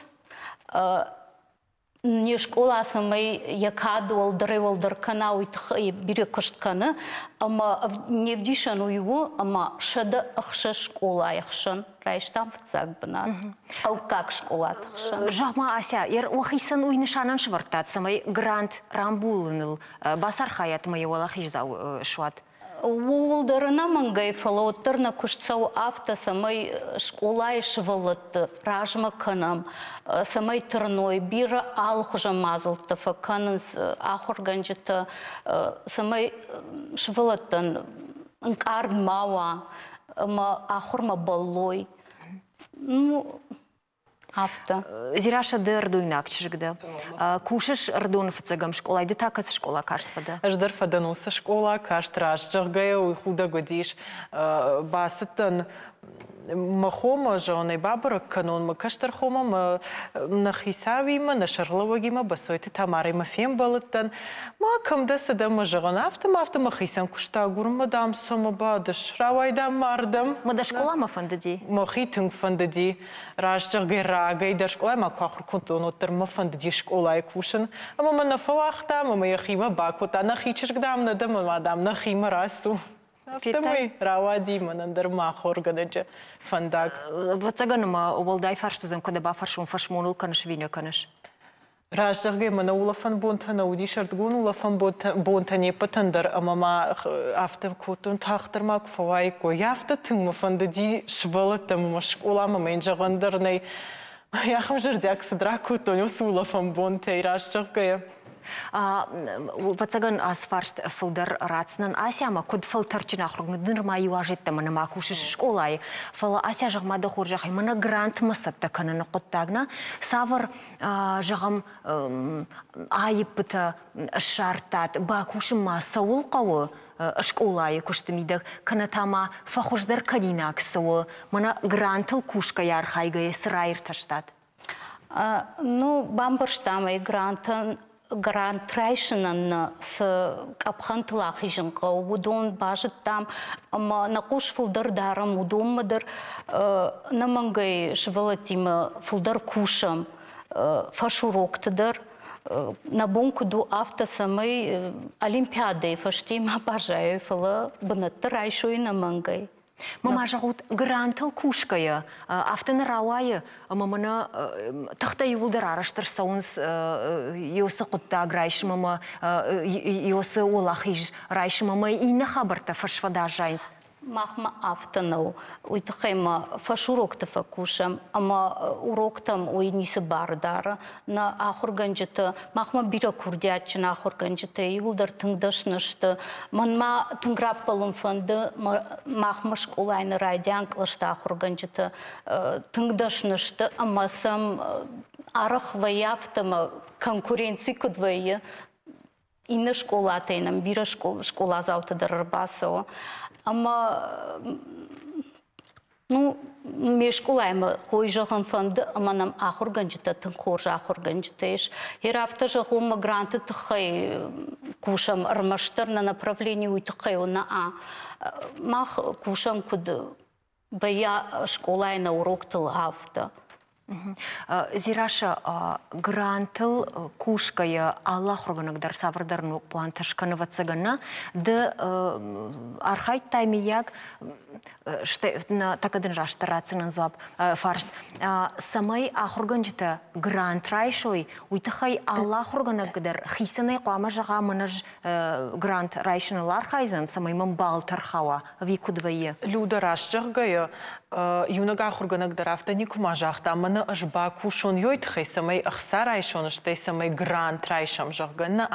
не скъола цӕмӕй йӕ кад уӕлдӕрӕй-уӕлдӕр кӕна, уый тыххӕй бирӕ куыст кӕны. Ӕмӕ не вдисӕн уый у, ӕмӕ 106 скъолайы хсӕн райстам фыццаг бынат. Хъӕуккаг скъолаты хсӕн. Зӕгъ-ма, Ася, уӕхицӕн уый нысанӕн сӕвӕрдтат, цӕмӕй грант рамбулыныл бацархайат ӕмӕ йӕ уӕлахиздзау суат? Ууыл дӕр ӕнӕмӕнгӕй, фӕлӕ уӕддӕр нӕ куыст цӕуы афтӕ, цӕмӕй скъолайы сывӕллӕтты размӕ кӕнӕм, цӕмӕй тырной, бирӕ алыхуызон мадзӕлттӕ фӕкӕнынц ахуыргӕнджытӕ, цӕмӕй сывӕллӕттӕн ӕнкъард ма уа ӕмӕ ахуырмӕ бӕллой. Ну, Афтӕ. Дзерассӕ, ды ӕрдойнаг чызг дӕ. Кусыс Ӕрыдоны фыццӕгӕм скъолайы, ды та кӕцы скъола каст фӕдӕ? Ӕз дӕр фӕдӕн уыцы скъола, каст раст зӕгъгӕйӕ, уый худӕг уыдис. Бацыдтӕн мӕ хомӕ, зӕгъын ӕй бабӕрӕг кӕнон, мӕ кӕстӕр хомӕ мӕ нӕ хицауимӕ, нӕ сӕргълӕууӕгимӕ Бӕцойты Тамарӕимӕ фембӕлыдтӕн. Ма кӕм дӕ, цы дӕ, мӕ зӕгъын, афтӕ ма афтӕ мӕхицӕн куыст агурынмӕ, дам, цӕмӕ бадыс, рауай, дам, ма ардӕм. Мӕ дӕ скъоламӕ фӕндыди? Мӕхи тынг фӕндыди. Раст зӕгъгӕ, рагӕй дӕр скъолайы ма куы ахуыр кодтон, уӕддӕр мӕ фӕндыди скъолайы кусын. Ӕмӕ мӕ нӕ фӕуагъта, ӕмӕ мӕ йӕхимӕ бакодта. Нӕхи чызг, дам, нӕ дӕ, ӕмӕ, дам, нӕхимӕ рацу. Афтӕмӕй рауади мӕнӕн дӕр мӕ ахуыргӕнӕджы фӕндаг. Ӕвӕццӕгӕн ӕмӕ уӕлдай фарст уыдзӕн, куы дӕ бафӕрсон, фӕсмоныл кӕныс ӕви нӕ кӕныс? Раст зӕгъгӕ, мӕнӕ улӕфӕн бонтӕ нӕ уыди, сӕрдыгон улӕфӕн бонтӕ не ппӕтӕн дӕр ӕмӕ ма афтӕ кодтон, тагъддӕр ма куы фӕуаиккой. Афтӕ тынг мӕ фӕндыди сывӕллӕттӕм ӕмӕ скъоламӕ, мӕ йын зӕгъӕн дӕр нӕй. Ахӕм зӕрдиаг цыд ракодтон уыцы улӕфӕн бонтӕй, раст зӕгъгӕйӕ. Ӕвӕццӕгӕн, ацы фарст фылдӕр ратдзынӕн Асямӕ, куыд фӕлтӕрдджын ахуыргӕнӕг, нырма иу аз йеддӕмӕ нӕма кусыс скъолайы, фӕлӕ Ася, зӕгъ-ма дӕ хорзӕхӕй, мӕнӕ грантмӕ цӕттӕ кӕныны хъуыддаг нӕ цавӕр зӕгъӕм, аиппытӕ ссардтат, бакусын ма цӕуыл хъӕуы скъолайы куысты мидӕг, кӕнӕ та ма фӕхуыздӕр кӕнинаг цы у, мӕнӕ грантыл кусгӕйӕ архайгӕйӕ цы раиртӕстат? Ну, бамбӕрстам ӕй, грантӕн грант райсынӕн нӕ цы къӕпхӕнтыл ахизын хъӕуы, уыдон базыдтам ӕмӕ нӕ хъус фылдӕр дарӕм уыдонмӕ дӕр. Ӕнӕмӕнгӕй сывӕллӕттимӕ фылдӕр кусӕм фӕсурокты дӕр. Нӕ бон куыд у, афтӕ, цӕмӕй олимпиадӕйы фӕсте ма баззайой, фӕлӕ бынӕттӕ райсой ӕнӕмӕнгӕй. Ма ма зӕгъут, грантыл кусгӕйӕ, афтӕ нӕ рауайы, ӕмӕ мӕнӕ тыхтӕ иууылдӕр арӕзт ӕрцӕуынц Иосы хъуыддаг райсынмӕ ӕмӕ Иосы уӕлахиз райсынмӕ ӕмӕ иннӕ хабӕрттӕ фӕсфӕд аззайынц. Махмӕ афтӕ нӕу. Уый тыххӕй ма фӕсурокты фӕкусӕм ӕмӕ уроктӕм уый ницы бар дары. Нӕ ахуыргӕнджытӕ, махмӕ бирӕ курдиатджын ахуыргӕнджытӕ, иууылдӕр тынг дӕсны сты. Мӕнмӕ тынг раппӕлын фӕнды, махмӕ скъолайы нӕ райдиан кълӕсты ахуыргӕнджытӕ тынг дӕсны сты ӕмӕ сӕм арӕх вӕййы афтӕ ӕмӕ конкуренци куыд вӕййы, иннӕ скъолатӕй нӕм бирӕ скъоладзаутӕ дӕр ӕрбацӕуы. Ӕмӕ ну, ме скъолайы мӕ хой зӕгъын фӕнды, ӕмӕ нӕм ахуыргӕнджытӕ тынг хорз ахуыргӕнджытӕ ис. Йе афтӕ зӕгъон, мӕ гранты тыххӕй кусӕм ӕрмӕстдӕр нӕ направлени уый тыххӕй у нӕ. Мах кусӕм куыд вӕййа скъолайы нӕ уроктыл афтӕ. Зираша, грантыл кусгӕйӕ алы ахуыргӕнӕг дӕр цавӕрдӕр ног плантӕ скӕны, ӕвӕццӕгӕн, нӕ? Ды архайдтай, мыййаг, тӕккӕ дын растдӕр ратдзынӕн дзуапп, фарст, цӕмӕй ахуыргӕнджытӕ грант райсой, уый тыххӕй алы ахуыргӕнӕг дӕр хицӕнӕй хъуамӕ зӕгъа, мӕнӕ ӕз грант райсыныл архайдзӕн, цӕмӕй мӕм баллтӕ рхауа, ӕви куыд вӕййы? Люда, раст зӕгъгӕйӕ, иунӕг ахуыргӕнӕг дӕр афтӕ никуыма загъта, мӕнӕ ӕз бакусон ёй тыххӕй, цӕмӕй ӕхца райсон, стӕй цӕмӕй грант райсӕм, зӕгъгӕ. Нӕ,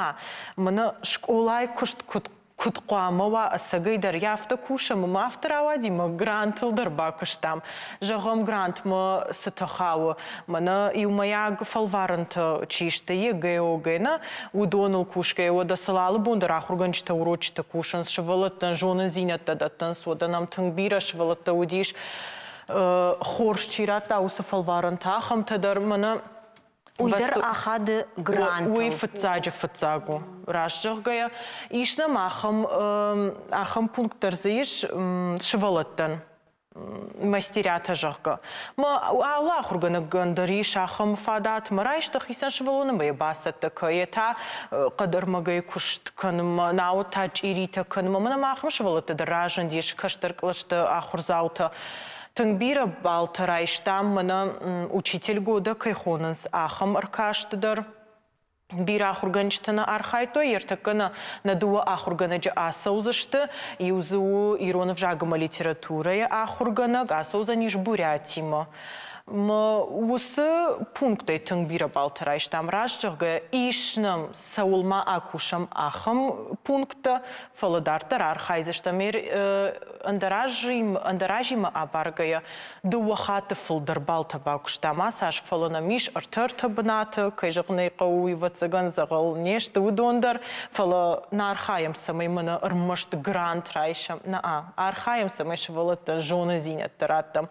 мӕнӕ скъолайы куыст куыд куыд хъуамӕ уа ӕцӕгӕй дӕр йӕ афтӕ кусӕм ӕмӕ афтӕ рауади мӕ грантыл дӕр бакуыстам. Зӕгъӕм, грантмӕ цытӕ хауы, мӕнӕ иумӕйаг фӕлварӕнтӕ чи сты, ЕГЭ, ОГЭ, нӕ, уыдоныл кусгӕйӕ, уӕдӕ сыл алы бон дӕр ахуыргӕнджытӕ урочыты кусынц, сывӕллӕттӕн зонындзинӕдтӕ дӕттынц, уӕдӕ нӕм тынг бирӕ сывӕллӕттӕ уыдис, хорз чи радта, уыцы фӕлварӕнтӕ, ахӕмтӕ дӕр мӕнӕ Уый дӕр ахады грантыл. Уый фыццаджы фыццаг у, раст зӕгъгӕйӕ. Ис нӕм ахӕм, ахӕм пункт дӕр дзы ис сывӕллӕттӕн мастерятӕ, зӕгъгӕ. Мӕ алы ахуыргӕнӕгӕн дӕр ис ахӕм фадат, мӕ райста хицӕн сывӕллоны мӕ йӕ бацӕттӕ кӕ, йе та хъӕдӕрмӕгӕй куыст кӕнынмӕ, науӕд та чъиритӕ кӕнынмӕ. Мӕнӕ ма ахӕм сывӕллӕттӕ дӕр разындис кӕстӕр кълӕсты ахуырдзаутӕ. Тынг бирӕ баллтӕ райстам, мӕнӕ учитель года кӕй хонынц, ахӕм ӕркасты дӕр. Бирӕ ахуыргӕнджытӕ нӕ архайдтой, ӕртӕккӕ нӕ нӕ дыууӕ ахуыргӕнӕджы ацӕудзысты. Иу дзы у ирон ӕвзаг ӕмӕ литературӕйы ахуыргӕнӕг, ацӕудзӕнис Бурятимӕ. Уыцы пункттӕй тынг бирӕ баллтӕ райстам. Раст зӕгъгӕ, ис нӕм, цӕуыл ма акусӕм, ахӕм пункттӕ, фӕлӕ дарддӕр архайдзыстӕм ӕндӕр азимӕ абаргӕйӕ дыууӕ хатты фылдӕр баллтӕ бакуыстам ацы аз, фӕлӕ нӕм ис ӕртӕ-ӕртӕ бынаты, кӕй зӕгъын ӕй хъӕуы, уый ӕвӕццӕгӕн дзӕгъӕл не сты уыдон дӕр, фӕлӕ нӕ архайӕм, цӕмӕй мӕнӕ ӕрмӕст грант райсӕм, нӕ, архайӕм, цӕмӕй сывӕллӕттӕн зонындзинӕдтӕ раттӕм.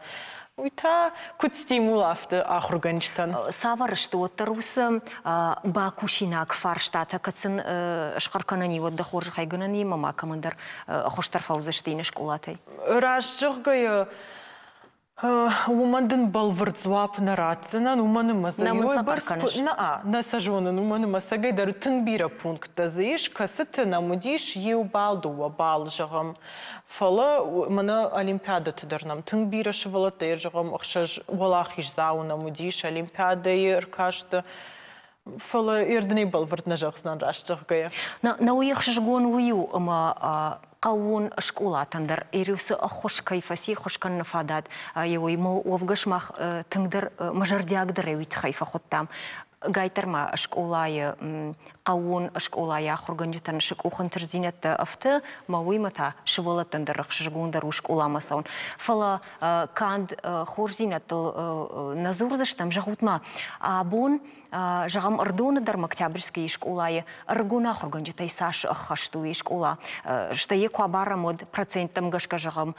Уый та куыд стимул афтӕ ахуыргӕнджытӕн? Цавӕр сты уӕддӕр уыцы бакусинаг фарстатӕ, кӕд сын схъӕр кӕнӕн и, уӕд дӕ хорзӕхӕй гӕнӕн и, ӕмӕ ма кӕмӕндӕр хуыздӕр фӕуыдзысты иннӕ скъолатӕй? Раст зӕгъгӕйӕ, уымӕн дын бӕлвырд дзуапп нӕ ратдзынӕн, уымӕн ӕмӕ дзы Нӕ мын сӕ хъӕр кӕныс? Нӕ, нӕ сӕ зонын, уымӕн ӕмӕ цӕгӕй дӕр тынг бирӕ пункттӕ дзы ис, кӕцыты нӕм уыдис иу балл, дыууӕ балл, зӕгъӕм. Фӕлӕ мӕнӕ олимпиадӕты дӕр нӕм тынг бирӕ сывӕллӕттӕ, зӕгъӕм, ӕхсӕз уӕлахиздзауы нӕм уыдис олимпиадӕйы ӕркасты. Фӕлӕ Эрдынӕй бӕлвырд нӕ зӕгъдзынӕн раст зӕгъгӕйӕ. Нӕ уый ӕхсызгон уый у, ӕмӕ хъӕууон скъолатӕн дӕр Эриусы ӕххуыс кӕй фӕци ӕххуыс кӕныны фадат, уый уӕвгӕ сымах тынгдӕр мӕ зӕрдиагдӕрӕй уый тыххӕй фӕхуыдтам. Гайддӕр ма скъолайы хъӕууон скъолайы ахуыргӕнджытӕн сӕ къухы ӕнтыстдзинӕдтӕ ӕфты, мӕ уыимӕ та сывӕллӕттӕн дӕр ӕхсызгондӕр у скъоламӕ цӕуын. Фӕлӕ канд хорздзинӕдтыл нӕ дзурдзыстӕм, зӕгъут-ма, абон, зӕгъӕм, Ӕрдоны дӕр Октябрьскийы скъолайы ӕрыгон ахуыргӕнджытӕй цас ӕххӕст у скъола, стӕй йӕ куы абарӕм, уӕд проценттӕм гӕсгӕ, зӕгъӕм,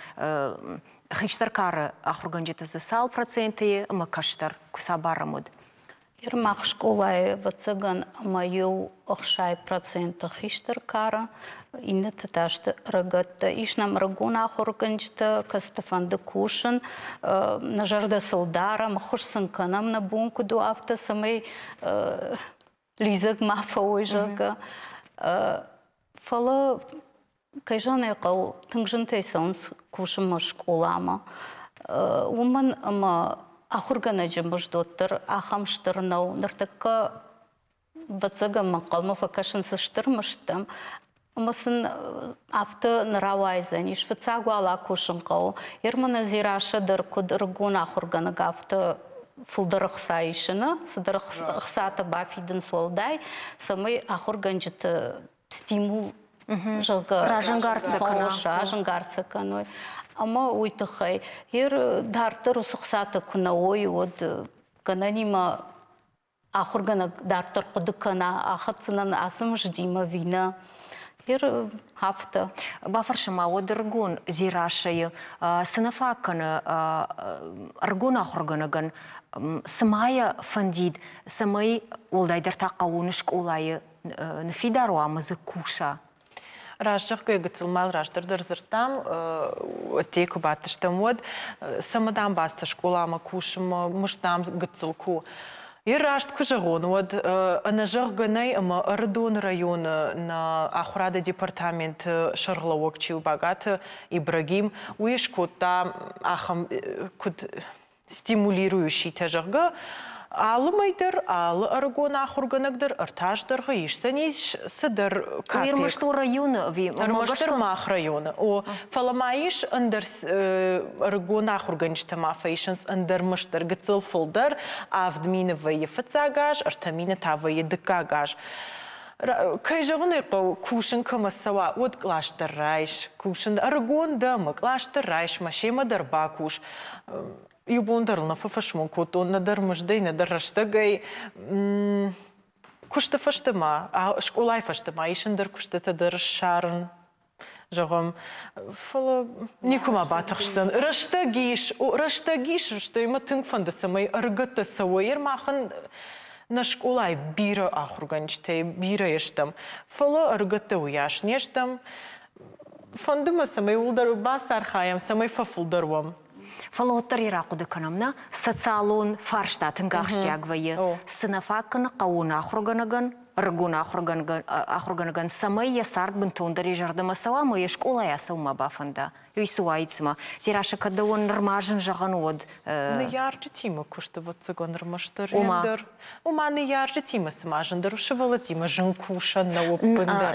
хистӕр кары ахуыргӕнджытӕ дзы цал проценты ӕмӕ кӕстӕр, куы сӕ абарӕм, уӕд? Ермак скъолайы, ӕвӕццӕгӕн, ӕмӕ иу 60% хистӕр кары, иннӕтӕ та сты ӕрыгӕттӕ. Ис нӕм ӕрыгон ахуыргӕнджытӕ, кӕцыты фӕнды кусын, нӕ зӕрдӕ сыл дарӕм, ӕххуыс сын кӕнӕм, нӕ бон куыд у, афтӕ, цӕмӕй лидзӕг ма фӕуой, зӕгъгӕ. Фӕлӕ кӕй зӕгъын ӕй хъӕуы, тынг зынтӕй цӕуынц кусынмӕ скъоламӕ. Уымӕн ӕмӕ ахуыргӕнӕджы мызд уӕддӕр ахӕм стыр нӕу. Ныртӕккӕ, ӕвӕццӕгӕн, ӕнхъӕлмӕ фӕкӕсынц стыр мыздтӕм. Ӕмӕ сын афтӕ нӕ рауайдзӕнис. Фыццаг уал акусын хъӕуы. Ермана Дзерассӕ дӕр куыд ӕрыгон ахуыргӕнӕг, афтӕ фылдӕр ӕхца исыны, цыдӕр ӕхцатӕ бафидынц уӕлдай, цӕмӕй ахуыргӕнджыты стимул, зӕгъгӕ, разӕнгард сӕ кӕна. Разӕнгард сӕ кӕной. Ӕмӕ уый тыххӕй ер дарддӕр уыцы хцатӕ куы нӕ уой, уӕд гӕнӕнимӕ ахуыргӕнӕг дарддӕр хъуыды кӕна, ахӕцдзынӕн ацы мыздимӕ ӕви нӕ. Ер афтӕ. Бафӕрсы ма уӕд ӕрыгон Дзерассӕйы, цы нӕ фаг кӕны ӕрыгон ахуыргӕнӕгӕн, цы ма йӕ фӕндид, цӕмӕй уӕлдайдӕр та хъӕууон скъолайы ныффидар уа ӕмӕ дзы куса? Раст зӕгъгӕ, гыццыл ма раздӕр дӕр дзырдтам, ӕдде куы бадтыстӕм, уӕд цӕмӕ дам бацыдтӕ скъоламӕ кусынмӕ, мызд дам гыццыл куы. Йе раст куы зӕгъон, уӕд ӕнӕзӕгъгӕ нӕй ӕмӕ Ӕрыдоны районы нӕ ахуырады департаменты сӕргълӕууӕг чи у Багаты Ибрагим, уый скодта ахӕм, куыд стимулирующийтӕ, зӕгъгӕ, алы мӕй дӕр, алы ӕрыгон ахуыргӕнӕг дӕр ӕртӕ дӕргъы исдзӕнис цыдӕр капек. Ӕрмӕст районы ӕви? Ӕрмӕстдӕр мах районы. О, фӕлӕ ма ис ӕндӕр ӕрыгон ахуыргӕнджытӕ ма фӕисынц ӕндӕр мызд дӕр, гыццыл фылдӕр, 7000 вӕййы фыццаг аз, 3000 та вӕййы дыккаг аз. Кӕй зӕгъын ӕй хъӕуы, кусын кӕмӕ цӕуа, уӕд кълас дӕр райс, кусын ӕрыгон дӕ ӕмӕ кълас дӕр райс, мӕ семӕ дӕр бакус. Иу бон дӕр ыл нӕ фӕфӕсмон кодтон, нӕдӕр мыздӕй, нӕдӕр рӕстӕгӕй. Куысты фӕстӕ ма, скъолайы фӕстӕ ма ис ӕндӕр куыстытӕ дӕр ссарын, зӕгъӕм, фӕлӕ никуы ма батыхстӕн. Рӕстӕг ис, рӕстӕг ис, стӕй мӕ тынг фӕнды, цӕмӕй ӕрыгӕттӕ цӕуой. Махӕн нӕ скъолайы бирӕ ахуыргӕнджытӕй бирӕ стӕм, фӕлӕ ӕрыгӕттӕ уыйас не стӕм. Фӕнды мӕ, цӕмӕй ууыл дӕр бацархайӕм, цӕмӕй фӕфылдӕр уӕм. Фӕлӕ уӕддӕр йӕ рахъуыды кӕнӕм, нӕ социалон фарста тынг ахсджиаг вӕййы. Цы нӕ фаг кӕны хъӕууон ахуыргӕнӕгӕн, ӕрыгон ахуыргӕнӕгӕн, цӕмӕй йӕ цард бынтондӕр йӕ зӕрдӕмӕ цӕуа ӕмӕ йӕ скъолайы ацӕуынмӕ бафӕнда. Уый цы уаид цымӕ? Дзерассӕ, кӕд дӕуӕн нырма зын зӕгъӕн уӕд. Ныййарджытимӕ куысты ӕвӕццӕгӕн ӕрмӕстдӕр дӕр. Ома ныййарджытимӕ цыма зындӕр у, сывӕллӕттимӕ зын кусӕн нӕу ӕппындӕр.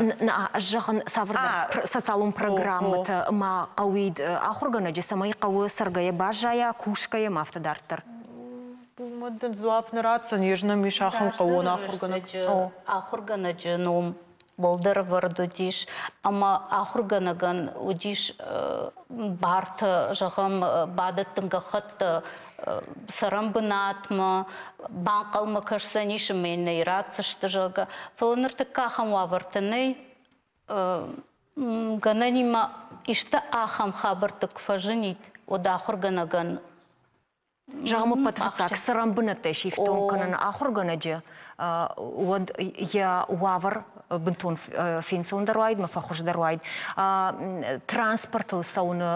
Ӕз зӕгъын, цавӕрдӕр социалон программӕтӕ ма хъӕуид ахуыргӕнӕджы, цӕмӕй хъӕуы цӕргӕйӕ баззайа, кусгӕйӕ ма афтӕ дарддӕр. Уымӕ дын дзуапп нӕ ратдзӕн, йе знӕм ис ахӕм хъӕууон ахуыргӕнӕг. Ахуыргӕнӕджы ном уӕлдӕр ӕвӕрд уыдис ӕмӕ ахуыргӕнӕгӕн уыдис бартӕ, зӕгъӕм, бадӕттын гӕххӕттӕ цӕрӕн бынатмӕ, банхъӕлмӕ кӕсдзӕнис ӕмӕ йын нӕ ратдзысты, зӕгъгӕ. Фӕлӕ ныртӕккӕ ахӕм уавӕртӕ нӕй. Гӕнӕнимӕ исты ахӕм хабӕрттӕ куы фӕзынид, уӕд ахуыргӕнӕгӕн Зӕгъӕм, ӕппӕт фыццаг цӕрӕн бынӕттӕй сифтонг кӕнын ахуыргӕнӕджы, уӕд йӕ уавӕр бынтон фенцондӕр уаид, мӕ фӕхуыздӕр уаид. Транспортыл цӕуыны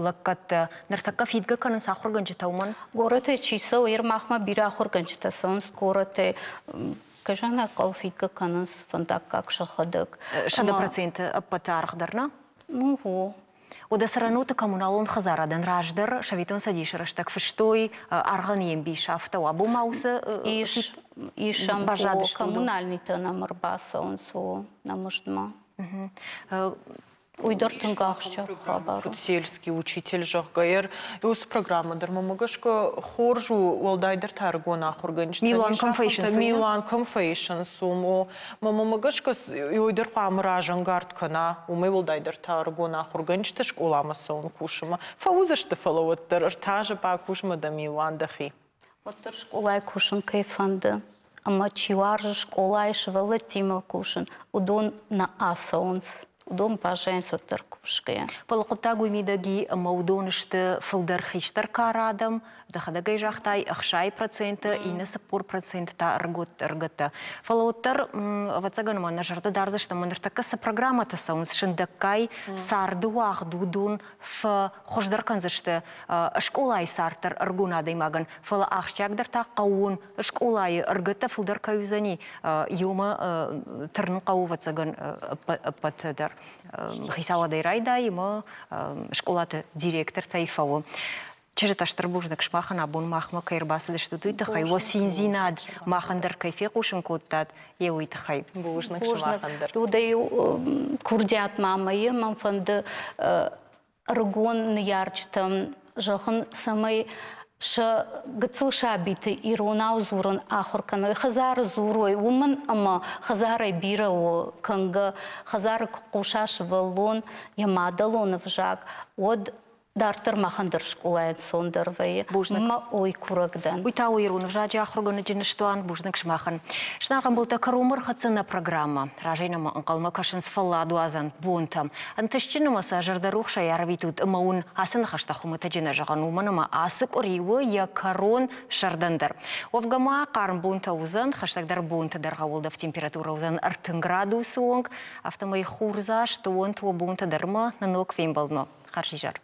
лӕггӕдтӕ ныртӕккӕ фидгӕ кӕнынц ахуыргӕнджытӕ уымӕн? Горӕтӕй чи цӕуы, йер махмӕ бирӕ ахуыргӕнджытӕ цӕуынц горӕтӕй. Кӕсӕнӕг хъӕуы фидгӕ кӕнынц фӕндаггаг сӕхӕдӕг. 100% ӕппӕты аргъ дӕр, нӕ? Ну, о. Уӕдӕ цӕрӕнуӕтты коммуналон хӕдзарадӕн раздӕр Советон Цӕдисы рӕстӕг фыстой аргъӕн йе мбис, афтӕ у. Абон ма уыцы ис, ис ӕм коммунальныйтӕ нӕм ӕрбацӕуынц нӕ мыздмӕ. Уый дӕр тынг ахсджиаг хабар у. Сельский учитель, зӕгъгӕ, йӕ уыцы программӕ дӕр мӕмӕ гӕсгӕ хорз у, уӕлдайдӕр та ӕрыгон ахуыргӕнджытӕн. Милуан кӕм фӕисынц? Милуан кӕм фӕисынц, уым. Мӕмӕ гӕсгӕ уый дӕр хъуамӕ разӕнгард кӕна, уымӕй уӕлдайдӕр та ӕрыгон ахуыргӕнджытӕ скъоламӕ цӕуын кусынмӕ. Фӕуыдзысты, фӕлӕ уӕддӕр ӕртӕ азы бакус ӕмӕ дӕ милуан дӕхи. Уӕддӕр скъолайы кусын кӕй фӕнды ӕмӕ чи уарзы скъолайы сывӕллӕттимӕ кусын, уыдон нӕ ацӕуынц. Уыдон баззайынц уӕддӕр кусгӕйӕ. Фӕлӕ хъуыддаг уый мидӕг и, ӕмӕ уыдон сты фылдӕр хистӕр кары адӕм, дӕхӕдӕг ӕй загътай, 60%, иннӕ 40% та ӕрыгӕттӕ. Фӕлӕ уӕддӕр, ӕвӕццӕгӕн, ма нӕ зӕрдӕ дардзыстӕм, ӕмӕ ныртӕккӕ цы программӕтӕ цӕуынц сындӕггай царды уагъд, уыдон фӕхуыздӕр кӕндзысты скъолайы цард дӕр ӕрыгон адӕймагӕн, фӕлӕ ахсджиагдӕр та хъӕууон скъолайы ӕрыгӕттӕ фылдӕр кӕй уыдзӕни, иумӕ тырнын хъӕуы, ӕвӕццӕгӕн, ӕппӕт дӕр. Хицауадӕй райдай ӕмӕ скъолаты директортӕй фӕуы. Чызджытӕ, стыр бузныг сымахӕн абон махмӕ кӕй ӕрбацыдыстут, уый тыххӕй уӕ циндзинад махӕн дӕр кӕй фехъусын кодтат, йе уый тыххӕй. Бузныг сымахӕн дӕр. Людӕ-иу курдиат мамӕйы мӕн фӕнды ӕрыгон ныййарджытӕн зӕгъын, цӕмӕй сӕ гыццыл сабиты иронау дзурын ахуыр кӕной, хӕдзары дзурой, уымӕн ӕмӕ хӕдзарӕй бирӕ у кӕнгӕ, хӕдзары куы хъуса сывӕллон йӕ мадӕлон ӕвзаг, уӕд дарддӕр махӕн дӕр скъолайы ӕнцондӕр вӕййы. Бузныг. Мӕ ой курӕг дӕн. Уый та у ирон ӕвзаджы ахуыргӕнӕджы ныстуан. Бузныг сымахӕн. Зынаргъ ӕмбӕлттӕ, кӕронмӕ ӕрхӕццӕ нӕ программӕ. Разӕй нӕм ӕнхъӕлмӕ кӕсынц фӕлладуадзӕн бонтӕ. Ӕнтыстджын ӕмӕ сӕ зӕрдӕрухсӕй арвитут ӕмӕ уын ацы ныхӕстӕ хуымӕтӕджы нӕ зӕгъын, уымӕн ӕмӕ ацы къуыри у йӕ кӕрон сӕрдӕн дӕр. Уӕвгӕ ма хъарм бонтӕ уыдзӕн, хӕстӕгдӕр бонты дӕргъы уӕлдӕф температурӕ уыдзӕн 30 градусы онг, афтӕмӕй хурдзаст уӕнт уӕ бонтӕ дӕр ӕмӕ нӕ ног фембӕлдмӕ. Хӕрзизӕр.